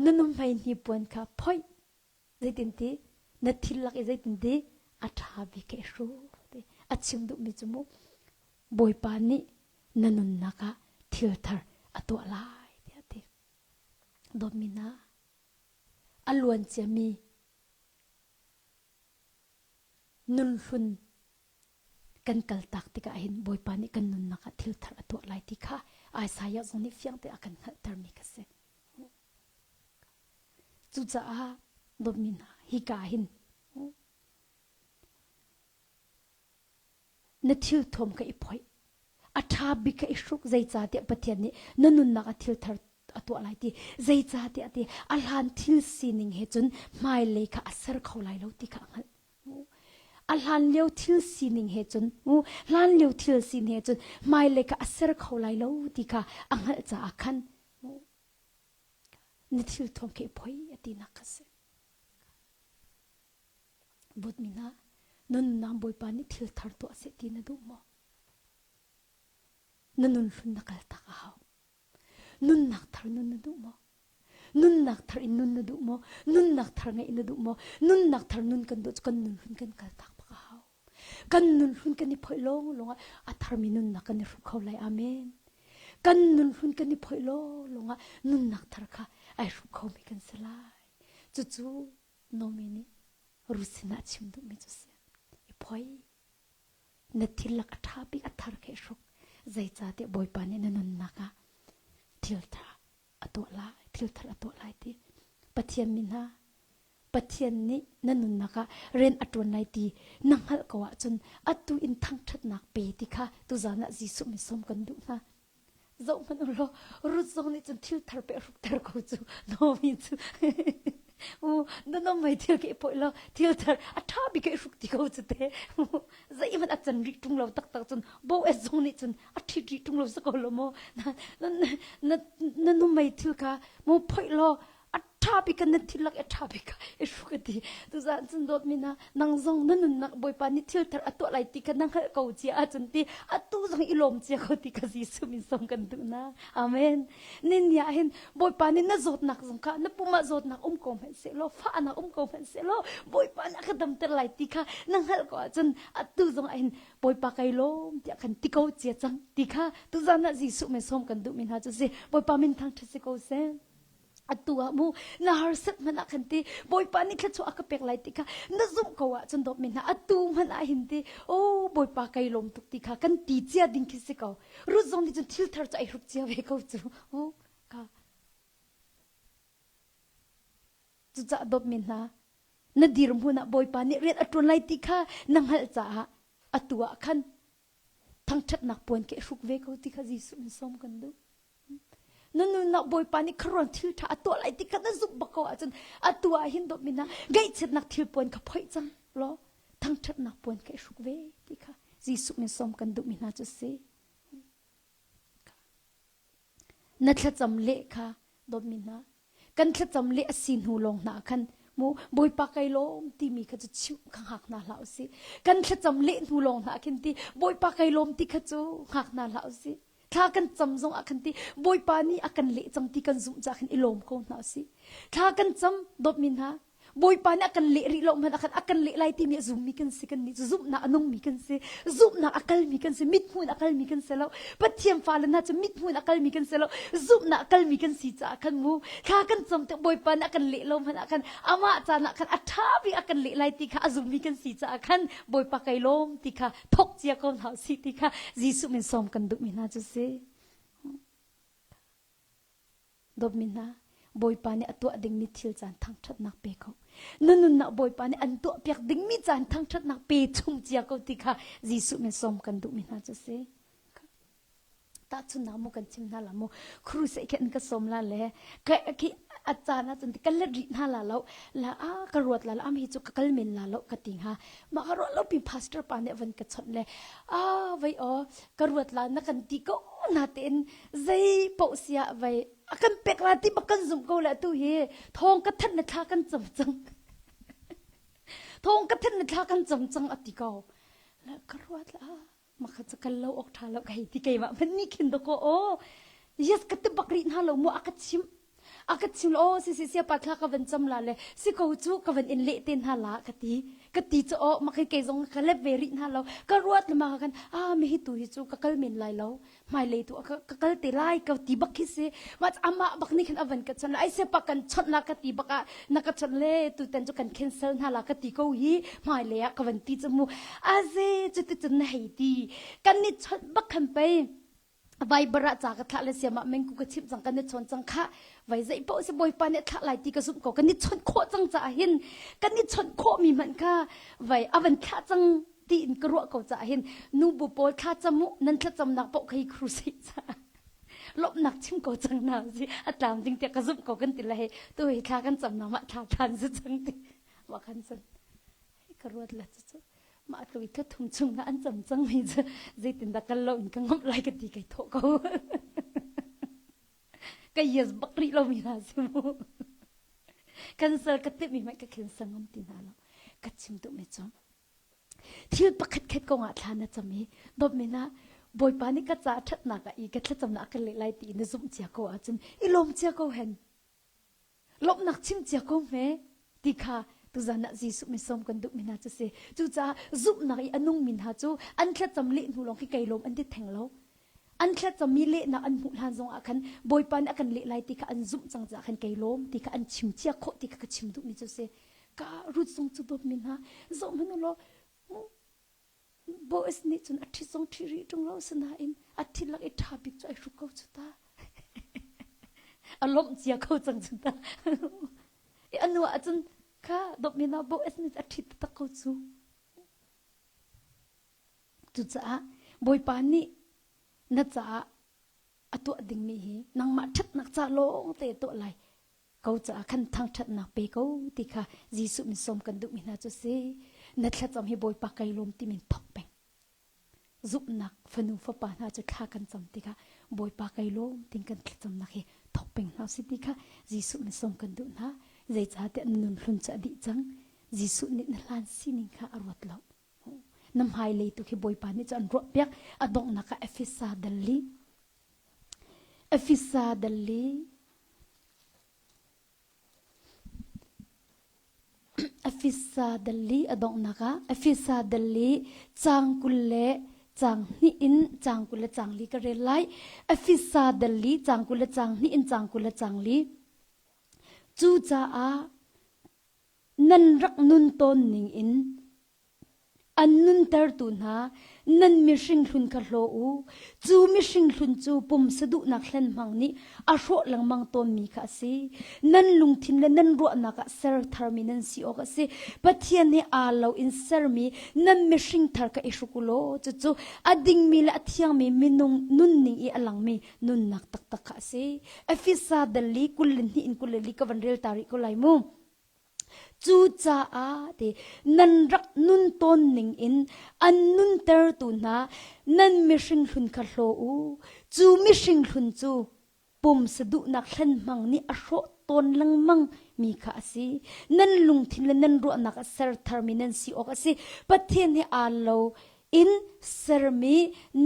Na nuhmei hnipuan kha phoih zeitinti na thil lak i zeitinti a ṭha bik kha i hruk ti a chim duhmi cu mu Bawipa nih na nunnak ah thil thar a tuah lai tiah a ti. Dawtmi hna, a luan ciami nunhlun kan kaltak tikah hin Bawipa nih kan nunnak ah thil thar a tuah lai ti kha Isaiah zong nih fiang te a kan hngalhtermi kha si. Cucaah dawtmi hna, hika hin na thil thuam kha i phoih a ṭha bik kha i hruk zeicahtiah Pathian nih na nunnak ah thil thar a tuah lai ti zeicahtiah ti a hlan thil sining he cun hmailei kha a ser kho lai lo ti kha a hngalh a hlan lio thil sining he cun hlan lio thil sining he cun hmailei kha a ser kho lai lo ti kha a hngalh caah khan na thil thuam khi poi a tinak kha si Bawtmi hna, nunnak Bawipa nih thil thar tuah seh ti na duh maw? Na nun hlun na kal tak a hau. Nunnak thar nun na duh maw? Nunnak thar in nun na duh maw? Nunnak thar ngeih na duh maw? Nunnak thar nun kan duh cu kan nun hlun kan kal tak bak a hau. Kan nun hlun kan i phoih lawng lawng ah a tharmi nunnak kan i hrup kho lai. Amen. Kan nun hlun kan i phoih lawng lawng ah nunnak thar kha ai hrup khomi kan si lai. Cucu Nomi nih Ruth sinah chim duhmi cu si. I phoi. Na thil lak a ṭha bik a thar kha i hruk. Zeicahtiah Bawipa nih na nunnak ah thil ṭha a tuah lai, thil thar a tuah lai ti. Pathian mi hna, Pathian nih na nunnak ah rian a ṭuan lai ti na hngalh ko ahcun atu in thangṭhatnak pe ti kha tuzan ah Jesuh min sawm kan duh hna. Zohhmanh u law Ruth zong nih cun thil thar pe hrukter ko cu Naomi cu u na nom mei thil ke poi lo thil thar a ṭha bik ke hruk ti ko cu te zeihmanh a can rih ṭung lo taktak cun Boaz zong nih cun a ṭhit rih ṭung lo si ko lo maw na na na nu mei thil kha mu phoih law a ṭha bik na thil lak i ṭha bik i hruk a ti tuzaan cun dawtmi hna nang zong na nunnak Bawipa nih thil thar a tuah lai ti kha na hngalh ko cia ahcun ti atu zong i lawm cia ko ti kha Jesuh min sawm kan duh na amen nin ni ah hin Bawipa nih na zawtnak zong kha na pum ah zawtnak um ko hmanh seh law fahnak um ko hmanh seh law Bawipa nih a ka damter lai ti kha na hngalh ko ahcun atu zong ah hin Bawipa kai lawm tiah khan ti ko cia cang ti kha tuzaan ah Jesuh min sawm kan duhmi hna cu si Bawipa min thangṭhat si ko seh atu ah mu na harsat hmanh ah khan ti bawipa nih thluachuah a ka pek lai ti kha na zumh ko ahcun dawtmi hna atu hmanh ah hin ti o bawipa kai lawm tuk ti kha kan ti cia ding khi si ko Ruth zong nih cun thil thar cu ai hruk cia ve ko cu o ka cucaah dawtmi hna na dirhmun ah bawipa nih rian a ṭuan lai ti kha na hngalh caah atu ah khan thangṭhatnak puan ke hruk ve ko ti kha Jesuh in sawm kan duh na nunnak Bawipa nih kharuan thil ṭha a tuah lai ti kha na zumh bak ko ahcun atu ah hin dawtmi hna gaihchiatnak thil puan kha phoih cang law thangṭhatnak puan kha i hruk ve ti kha Jesuh min sawm kan duhmi hna cu si na thlacam leh kha dawtmi hna kan thlacam leh a si hnu lawng hna khan. Mu Bawipa kai lawm timi kha cu chimh kha hngak hna hlah usih. Kan thlacam leh hnu lawng hna ah khin ti Bawipa kai lawm ti kha cu hngak hna hlah usih. Thla kan cam zong ah khan ti Bawipa nih a kan leh cang ti kan zumh caah khin i lawm ko hna usih. Thla kan cam dawtmi hna Bawipa nih a kan leh rih lo hmanh ah khan a kan leh lai timi a zummi kan si kan nih cu zumhnak a nungmi kan si zumhnak a kalmi kan si mithmuh in a kalmi kan si lo Pathian fale hna cu mithmuh in a kalmi kan si lo zumhnak a kalmi kan si caah khan mu thla kan cam tik Bawipa nih a kan leh lo hmanh ah khan amah caan ah khan a ṭha bik a kan leh lai ti kha a zummi kan si caah khan Bawipa kai lawm ti kha thok cia ko hna usih ti kha Jesuh min sawm kan duhmi hna cu si. Dawtmi hna, Bawipa nih a tuah dingmi thil caan thangṭhatnak pe ko. Na nunnak Bawipa nih an tuahpiak dingmi caan thangṭhatnak pe chung cia ko ti kha Jesuh min sawm kan duhmi hna cu si. Tahchunhnak mu kan chim hna la mu. Crusade khi an ka sawm la le ka khi a caan ah cun ka let rih hna la lo la a ka ruat la la am hi cu ka kal men la lo ka ti hnga mah ka ruat lo pi pastor pa nih van ka chawnh le a vai o ka ruat la na kan ti ko na tein zei paoh siah vai a kan pek la ti bak kan zumh ko le tu hi thawng ka thanh na thla kan cam cang thawng ka thanh na thla kan cam cang a ti ko la ka ruat la makha chu kal lo ok tha lo ka hei ti keimah hmanh nih khin dawkaw aw yes ka ti bak rih hna lo mu a ka chim a ka chim lo si si sia pa thla ka van cam la le si ko cu ka van in leh te hna la ka ti ka ti cu aw makhin kei zong ka let ve rih hna lo ka ruat le ma ka kan a mi hi tu hi cu ka kal men lai lo hmailei tu ka kal te lai ka ti bak khi si ma amah bak nih khin a van ka chon ai se pa kan chon la ka ti bak ah na ka chon le tu tan cu kan cancel hna la ka ti ko hi hmailei ah ka van ti cu mu aze cu ti cun na hei ti kan ni chon bak khan pei Viber ah ca ka thlah le siam ah mengku ka chimh cang kan i chawn cang kha vai zei paoh si bawipa nih thlah lai ti ka zumh ko kan i chawnh khawh cang caah hin kan i chawnh khawh mi hmanh kha vai a van thlah cang tiin ka ruah ko caah hin nubu pawl thla cam u nan thlacamnak paoh kha hi crusade caah lawmhnak chim ko cang na si a tlam ding tiah ka zumh ko kan ti le hei tu hi thla kan cam na mah thla than si cang ti wa khan cun ka ruat la cu mah tluk i thla thum chung na an cam cang mi cu zeitindah kal lo in ka ngamh lai ka ti kai thawh ko ka yes bak rih lo mi hna si mu cancel ka timh mi hmanh ka cancel ngam ti hna lo ka chim duh mi cu Thil pakhatkhat kongah thla na cam i dawtmi na Bawipa nih ka ca ṭhatnak ah i ka thlacamnak a ka leh lai ti na zumh cia ko ahcun i lawm cia ko hen. Lawmhnak chim cia ko hme ti kha tuzan ah Jesuh min sawm kan duhmi hna cu si. Cucaah zumhnak i a nungmi hna cu an thlacam leh hnu lawng khi kei lawm an ti theng lo. An thlacammi lehnak an hmuh hlan zongah khan Bawipa nih a kan leh lai ti kha an zumh cang caah khan kei lawm ti kha an chim cia khawh ti kha ka chim duhmi cu si. Ka Ruth zong cu dawtmi hna zoh hmanh u law Boaz nih cun a ṭhit zong ṭhi rih ṭung lo sinain a ṭhit lak i ṭha bik cu ai hruk ko cu ta. A lawmh cia ko cang cu ta. I a nu ah cun kha dawtmi hna Boaz nih a ṭhit taktak ko cu. Cucaah Bawipa nih na caah a tuah dingmi hi nangmah ṭhatnak ca lawng te tuah lai ko caah khan thangṭhatnak pe ko ti kha Jesuh min sawm kan duhmi hna cu si. Na thlacam hi Bawipa kai lawm ti min thawk peng. Zumhnak fanu fapa hna cu thla kan cam tikah Bawipa kai lawm tin kan thlacamnak hi thawk peng hna si ti kha Jesuh min sawm kan duh hna. Zeicahtiah na nun hlun cu a dih cang. Jesuh nih na hlan sining kha a ruat lo. Na hmailei tu khi Bawipa nih cu an ruahpiak. A donghnak ah Efesa dal li. Efesa dal li. Efesa dal li a donghnak ah Efesa dal li caang 20 le caang hnih in caang 20 le caang li ka rel lai. Efesa dal li caang 20 le caang hnih in caang 20 le caang li. Cucaah nan rak nun tawn ning in an nuntertu hna nan mihring hlun kha hlaw u. Cu mihring hlun cu pumsa duhnak hlenhmang nih a hrawh lengmang tawnmi kha a si. Nan lungthin le nan ruahnak ah ser tharmi nan si awk a si. Pathian he aa lo in sermi nan mihring thar kha i hruk u law cucu a dingmi le a thiangmi minung nunning i a langmi nunnak taktak kha a si. Efesa dal li 22 in 24 ka van rel ta rih ko lai mu. Cucaah ti nan rak nun tawn ning in an nuntertu hna nan mihring hlun kha hlaw u. Cu mihring hlun cu pumsa duhnak hlenhmang nih a hrawh tawn lengmang. mi kha a si. Nan lungthin le nan ruahnak ah ser tharmi nan si awk a si. Pathian he aa lo in sermi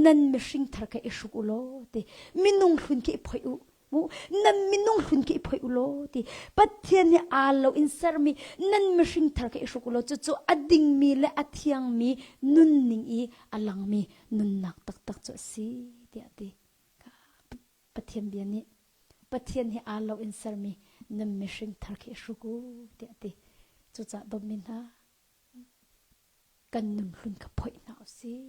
nan mihring thar kha i hruk u law ti. Minung hlun khi i phoih u. Mu nan minung hlun khi i phoih u law ti. Pathian he aa lo in sermi nan mihring thar kha i hruk u law cucu a dingmi le a thiangmi nunning i a langmi nunnak taktak cu a si tiah a ti. Pathian bia nih Pathian he aa lo in sermi nan mihring thar khi hruk u tiah a ti. Cucaah dawtmi hna kan nun hlun kha phoih hna u sih.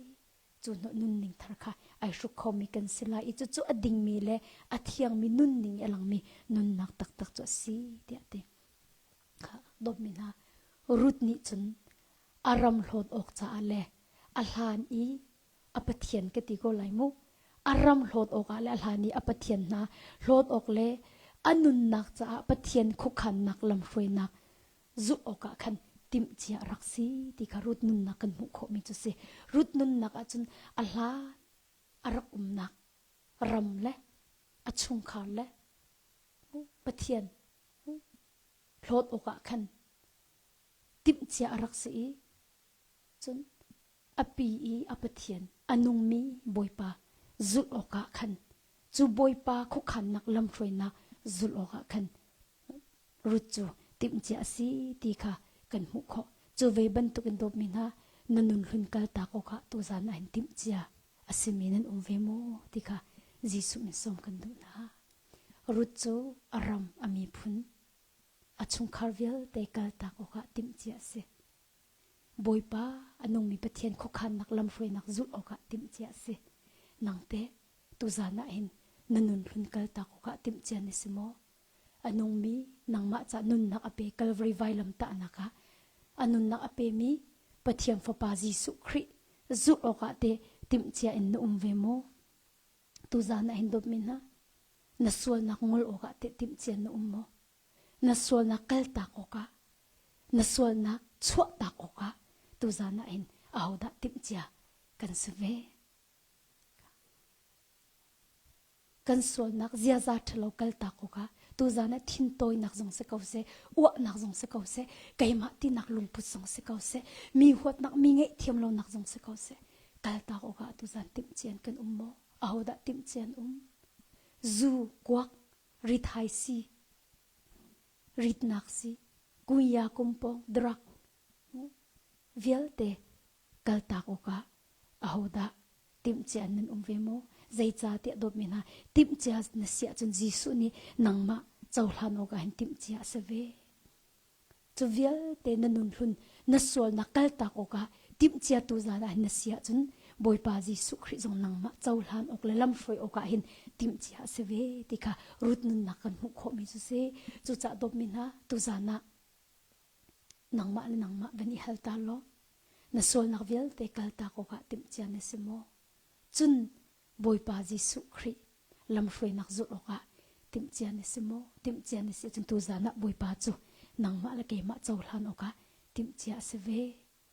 Cu nunning thar kha ai hruk khomi kan si lai i cucu a dingmi le a thiangmi nunning i a langmi nunnak taktak cu a si tiah a ti. Kha dawtmi hna Ruth nih cun a ram hlawt awk caah le a hlan i a pathian ka ti ko lai mu a ram hlawt awkah le a hlan i a pathian hna hlawt awk le a nunnak caah pathian khuakhannak lamhruainak zulh awkah khan timhcia rak si ti kha Ruth nunnak kan hmuh khawhmi cu si Ruth nunnak ahcun a hlan a rak umnak ram le a chungkhar le pathian hlawt awkah khan timhcia a rak si i cun a pi i a Pathian a nungmi Bawipa zulh awkah khan cu Bawipa khuakhannak lamhruainak zulh awkah khan Ruth cu timhcia a si ti kha kan hmuh khawh. Cu ve bantukin dawtmi hna na nun hlun kaltak awkah tuzan ah hin timhcia a simi nan um ve maw ti kha Jesuh min sawm kan duh hna. Ruth cu a ram a miphun a chungkhar vialte kaltak awkah timhcia a si. Bawipa a nungmi Pathian khuakhannak lamhruainak zulh awkah timhcia a si. Nang teh tuzan ah hin na nun hlun kaltak awkah timhcia na si maw? A nungmi nangmah ca nunnak a pe Calvary vailam tahnak ah a nunnak a pemi Pathian Fapa Jesuh Khrih zulh awkah teh timhcia in na um ve maw? Tuzan ah hin dawtmi hna, na sualnak ngol awkah teh timhcia na um maw? Na sualnak kaltak awkah na sualnak chuahtak awkah tuzan ah hin ahodah timhcia kan si ve? Kan sualnak ziaza ṭhalo kaltak awkah tuzan ah thintawinak zong si ko seh, uahnak zong si ko seh, keimah tinak lungput zong si ko seh, mi huatnak, mi ngaihthiam lonak zong si ko seh, kaltak awkah tuzan timhcian kan um maw? Ahodah timhcian um? Zu, kuak, rithai si, ritnak si, kunya kumpong, drug vialte kaltak awkah ahodah timhcia nan um ve maw? Zeicahtiah dawtmi hna, timhcia na si ahcun Jesuh nih nangmah cohlan awkah hin timhcia a si ve. Cu vialte na nun hlun na sualnak kaltak awkah timhcia tu zan ah hin na si ahcun Bawipa Jesuh Khrih zong nangmah cohlan awk le lamhruai awkah hin timhcia a si ve ti kha Ruth nunnak kan hmuh khawhmi cu si. Cucaah dawtmi hna, tuzan ah nangmah le nangmah van i hal ta law na sualnak vialte kaltak awkah timhcia na si maw? Cun Bawipa Jesuh Khrih lamhruainak zulh awkah timhcia na si maw? Timhcia na si ahcun tuzan ah Bawipa cu nangmah le keimah cohlan awkah timhcia a si ve.